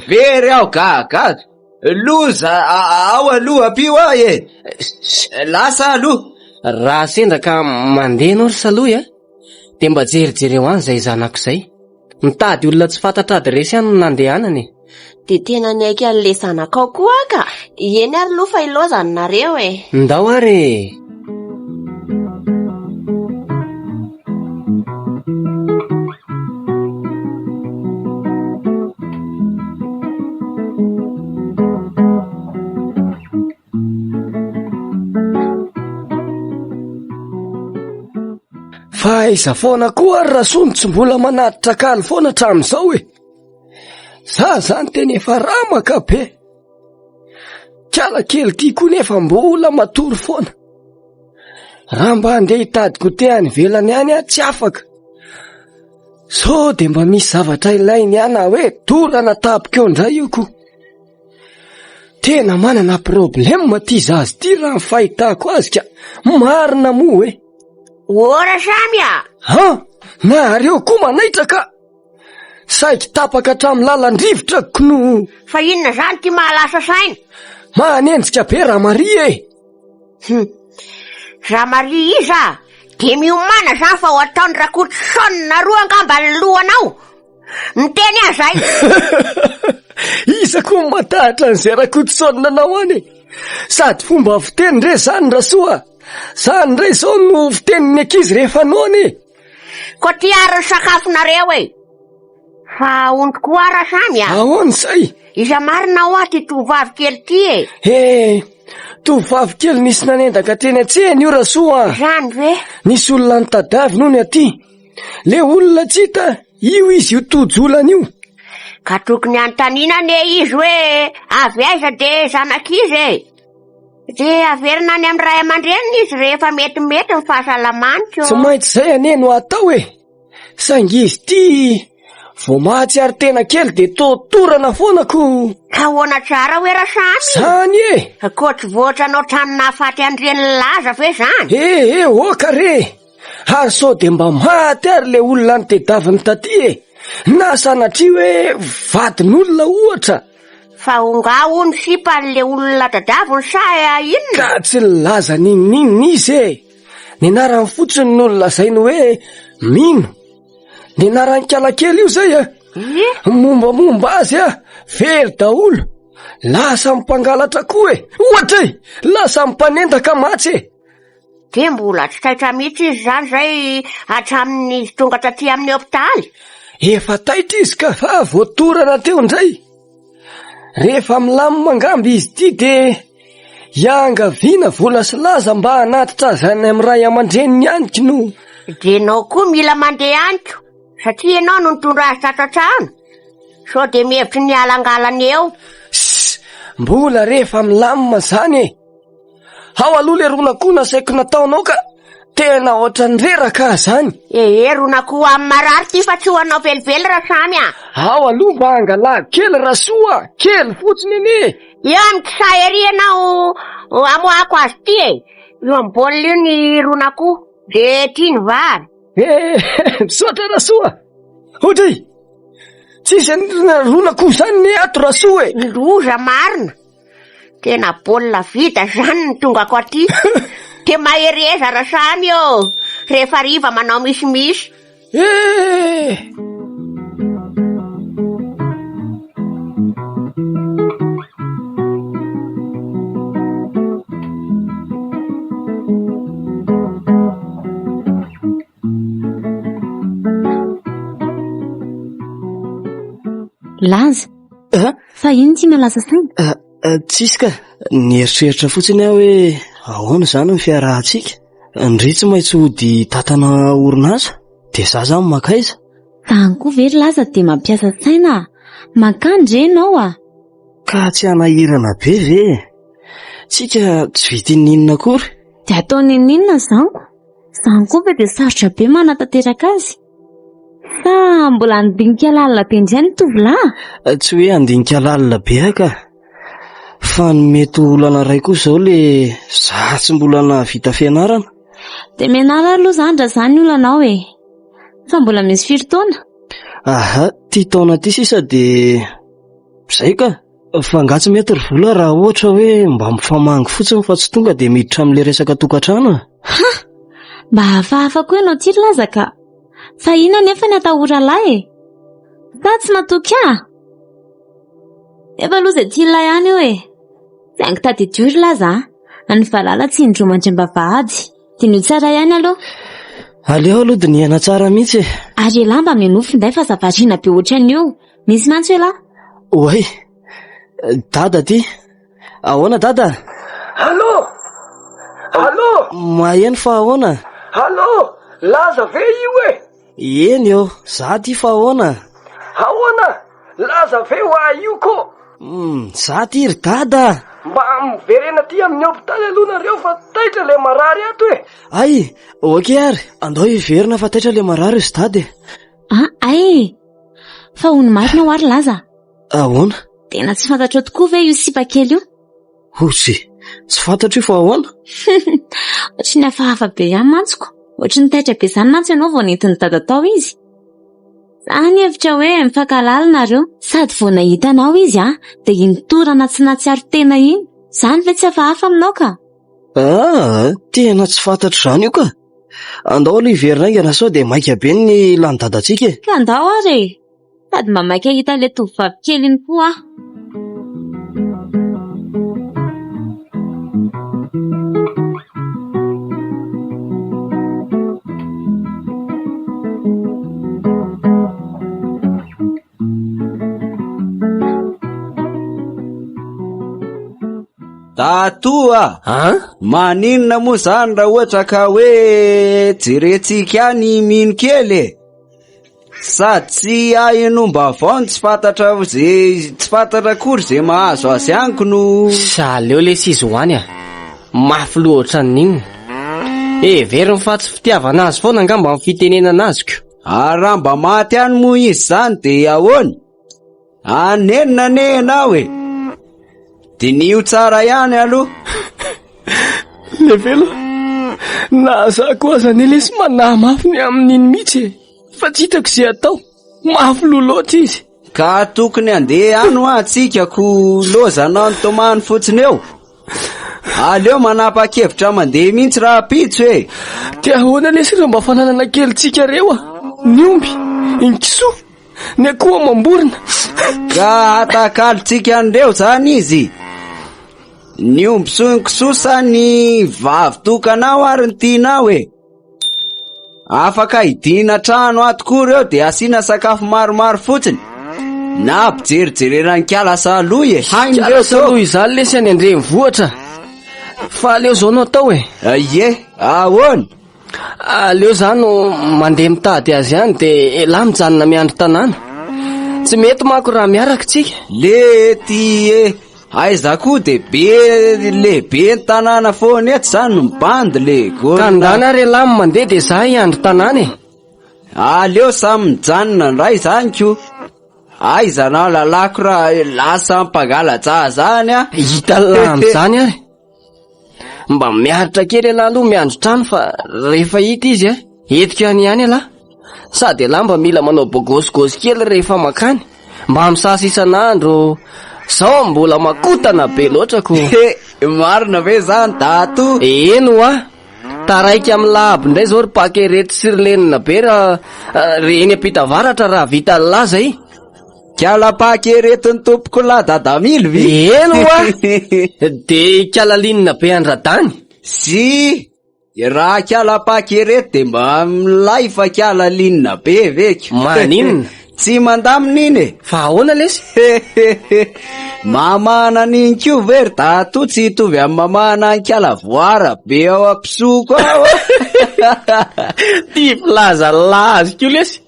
Very aho gagaga. Loza, ao aloha ampio aho e! Lasa aloha. Raha sendra ka mandeha ianao ry Salohy a, dia mba jerijereo any izay zanako izay. Mitady olona tsy fantatra adiresy any no nandehanany e. Dia tena niaiky an'ilay zanakao koa aho ka. Eny ary aloha fa ilaozany nareo e. Ndao ary e. Fa aiza foana koa ary Rasoa no tsy mbola manatitra kaly foana hatramin'izao e? Za zany tena efa ramaka be. Kala kely ty koa nefa mbola matory foana. Raha mba handeha hitady goûter any ivelany any aho tsy afaka. Sao dia mba misy zavatra ilainy ihany na hoe dorana tampoka eo indray io ko. Tena manana problème ty zaza ty raha ny fahitako azy ka. Marina moa e. Ora samy a! Ha! Nareo koa manaitra ka! Saiky tapaka hatramin'ny lalan-drivotra kno. Fa inona izany ty mahalasa saina? Manenjika be Ramaria e! Hum. Ramaria iza? Dia miomàna izany fa ho ataon'i Rakotoson roa angamba ny lohanao. Miteny aho izay. Iza koa matahotra an'izay Rakotoson anao any e? Sady fomba fiteny re izany Rasoa. Zany ndray zao no fitenin'ny ankizy rehefa noana e! Koa ty ary ny sakafonareo e! Fa ahoany tokoa ara Samy a? Ahoana izay? Iza marina hoa ty tovovavy kely ty e? He, tovovavy kely nisy nanendaka teny an-tsena io Rasoa a! Zany ve? Nisy olona nitadiaviny hono aty. Le olona tsy hita, io izy io tojo olana io. Ka tokony hanontaniana anie izy hoe avy aiza de zanak'iza e? Dia averina any amin'ny ray aman-dreniny izy rehefa metimety ny fahasalamany ko. Tsy maintsy izay anie no atao e! Saingy izy ity. Vao mahatsiaro tena kely dia toa torana foana ko. Ka ahoana tsara hoe Rasamy? Zany e! Koa tsy voatra anao trano nahafaty an'ireny laza ve zany? Eh eh, oka re! Ary sao dia mba maty ary le olona nitedaviny taty e! Na sanatria hoe vadin'olona ohatra. Fa ongaha hono sipa an'le olona tadiaviny sa inona? Ka tsy nilaza n'inon'inona izy e! Ny anarany fotsiny no nolazainy hoe Mino. Ny anaran'ny kalakely io zay a! Mombamomba azy a! Very daholo! Lasa mpangalatra koa e! Ohatra e! Lasa mpanendaka mantsy e! Dia mbola tsy taitra mihitsy izy izany izay hatramin'izy tonga taty amin'ny hopitaly? Efa taitra izy ka fa voatorana teo indray. Rehefa milamina angamba izy ity dia iangaviana vola sy laza mba hanatitra azy any amin'ny ray aman-dreniny ihany k'no. Dia ianao koa mila mandeha any ko, satria ianao no nitondra azy tato an-trano. Sao dia mihevitry ny halangalana eo. Sss! Mbola rehefa milamina izany e! Ao aloha le ron'akoho nasaiko nataonao ka tena ohatran'ny reraka aho zany. Ee, ron'akoho amin'ny marary ty fa tsy ho anao velively Rasamy a! Ao aloha mba angalako kely Rasoa a! Kely fotsiny anie e! Eo amin'ny kisa ery ianao amoahako azy ty e! Io amin'ny baolina io ny ron'akoho, de ty ny vary. Ee, misaotra Rasoa! Ohatry! Tsisy an'ireny ron'akoho zany ne ato Rasoa e! Loza marina! Tena baolina vita zany ny tongako aty. Dia mahereza Rasamy ô! Rehefa hariva manao misimisy. Eh! Laza, fa inona ity mahalasa saina? Tsisy ka, nieritreritra fotsiny aho hoe ahoana izany ny fiarahantsika? Ndry tsy maintsy hody hitantana orinasa, dia za zany mankaiza? Fa any koa ve ry Laza dia mampiasa saina a! Mankany re ianao a! Ka tsy hanahirana be ve e? Tsika tsy vita inoninona akory. Dia atao n'inon'inona izany ko? Izany koa ve dia sarotra be manatanteraka azy? Sa mbola handinika lalina be indray ny tovolahy? Eh, tsy hoe handinika lalina be aho ka. Fa ny mety ho olana iray koa izao le za tsy mbola nahavita fianarana. Dia mianara aloha izany raha izany ny olanao e. Fa mbola misy firy taona? Aha, ty taona ty sisa dia izay ka. Fa angaha tsy mety ry vola raha ohatra hoe mba mifamangy fotsiny fa tsy tonga dia miditra amin'ilay resaka tokantrano e? Ha! Mba hafahafa koa ianao ity ry Laza ka! Fa inona anefa ny atahoralahy e? Sa tsy matoky ahy? Nefa aloha izay tian'ilay ihany io e! Saingy tadidio ry Laza a! Ny valala tsy indroa mandry am-bavahady. Diniho tsara ihany aloha. Aleo aloha dinihana tsara mihitsy e! Ary elah mba menoa finday fa aza variana be ohatran'io. Misy mantsy elah. Oay! Dada ty. Ahoana dada? Allô! Allô! Maheno fa ahoana? Allô! Laza ve io e? Eny ô, za ty fa ahoana? Ahoana? Laza ve hoa io ko? Hmm, za ty ry dada. Mba miverena aty amin'ny hopitaly aloha nareo fa taitra le marary ato e. Ay, ok ary, andao hiverina fa taitra le marary ry dada e. Ah, ay! Fa hono marina hoa ry Laza? Ahoana? Tena tsy fantatrao tokoa ve io sipa kely io? Ozy, tsy fantatro io fa ahoana? Ohatry ny hafahafa be ihany mantsy ko. Ohatry ny taitra be izany mantsy ianao vao nentin'i dada tao izy. Za nihevitra hoe mifankahalala nareo. Sady vao nahita anao izy an, dia iny torana tsy nahatsiaro tena iny. Izany ve tsy hafahafa aminao ka? Ah, tena tsy fantatro izany io ka. Andao aloha hiverina haingana sao dia maika be ny lany dadantsika e. Ka andao ary e! Sady mba maika hahita ilay tovovavy kely iny koa aho. Datoa a! Maninona moa zany raha ohatra ka hoe jerentsika any i Mino kely e? Sady tsy ahenoam-baovao no tsy fantatra ze tsy fantatra akory ze mahazo azy any ko no. Sa aleo lesy izy ho any a! Mafy loha ohatran'ny inona? Heveriny fa tsy fitiavana azy foana angamba ny fitenenana azy ko. Ary raha mba maty ihany moa izy izany dia ahoana? Hanenina anie ianao e! Diniho tsara ihany aloha. Levelo, na za koa aza anie lesy manahy mafy ny amin'iny mihitsy e! Fa tsy hitako izay atao, mafy loha loatra izy. Ka tokony handeha any hoa tsika ko lozanao nitomany fotsiny eo. Aleo manapa-kevitra mandeha mihitsy rahampitso e. Dia ahoana lesy ireo mba fananana kelintsika ireo a? Ny omby, ny kisoa, ny akoho amam-borona. Ka atakalotsika an'ireo zany izy. Ny omby sy ny kisoa sa ny vavy tokanao ary ny tianao e? Afaka hidiana trano ato koa ireo dia asiana sakafo maromaro fotsiny. Na ampijerijerena ny kala salohy e. Hain'ireo Kala salohy izany lesy any an-drenivohitra. Fa aleo izao no atao e. Ie, ahoana? Aleo za no mandeha mitady azy any dia elah mijanona miandry tanàna. Tsy mety manko raha miaraka tsika. Lety e. Aiza koa de be lehibe ny tanàna foana eto zany no mibandy le Ka ndana ary elah no mandeha de za hiandry tanàna e. Aleo samy mijanona ndray zany ko. Aiza na lalako raha lasa mpangala-jaza any a. Hita lah amizany ary. Mba miaritra kely ialahy aloha miandry trano fa rehefa hita izy a, entiko any ihany ialahy. Sady ialahy mba mila manao bogôsigôsy kely rehefa mankany, mba misasa isan'andro, sao mbola makotana be loatra ko. He, marina ve zany Dato? Eny hoa, taraiky amin'ny lahabo indray zao ry Pakerety sy ry Lenina be raha ry eny Ampitavaratra raha vita ny laza e. Kala pakeretin'ny tompokolahy Dadamily ve? Eny hoa! Dia ikala linina be an-dRadany. Si! Raha kala pakerety dia mba milay fa kala linina be ve ko? Maninona? Tsy mandamina iny e! Fa ahoana lesy? Mamahana an'iny koa ve ry Dadatoa tsy hitovy amin'ny mamahana an'i kala voara be ao am-pisoko ao? Tia milaza laza koa lesy.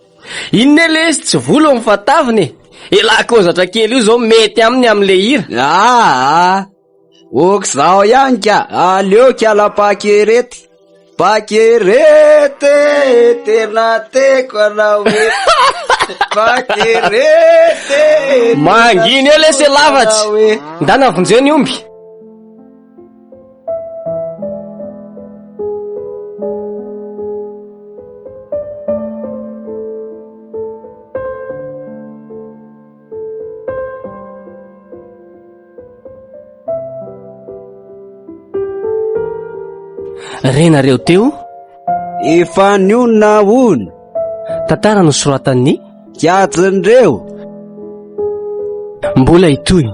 Inona e lesy tsy volo ny fataviny e! Elah kozatra kely io zao mety aminy amle hira. Aa! Ok zaho ihany ka, aleo kala pakerety. Pakerety tena teko anao e. Pakerety. Mangina eo lesy elah fa tsy. Ndana vonjeo ny omby. Renareo teo? Efa nionona hono. Tantara nosoratan'ny Kiajin'ireo. Mbola hitohy.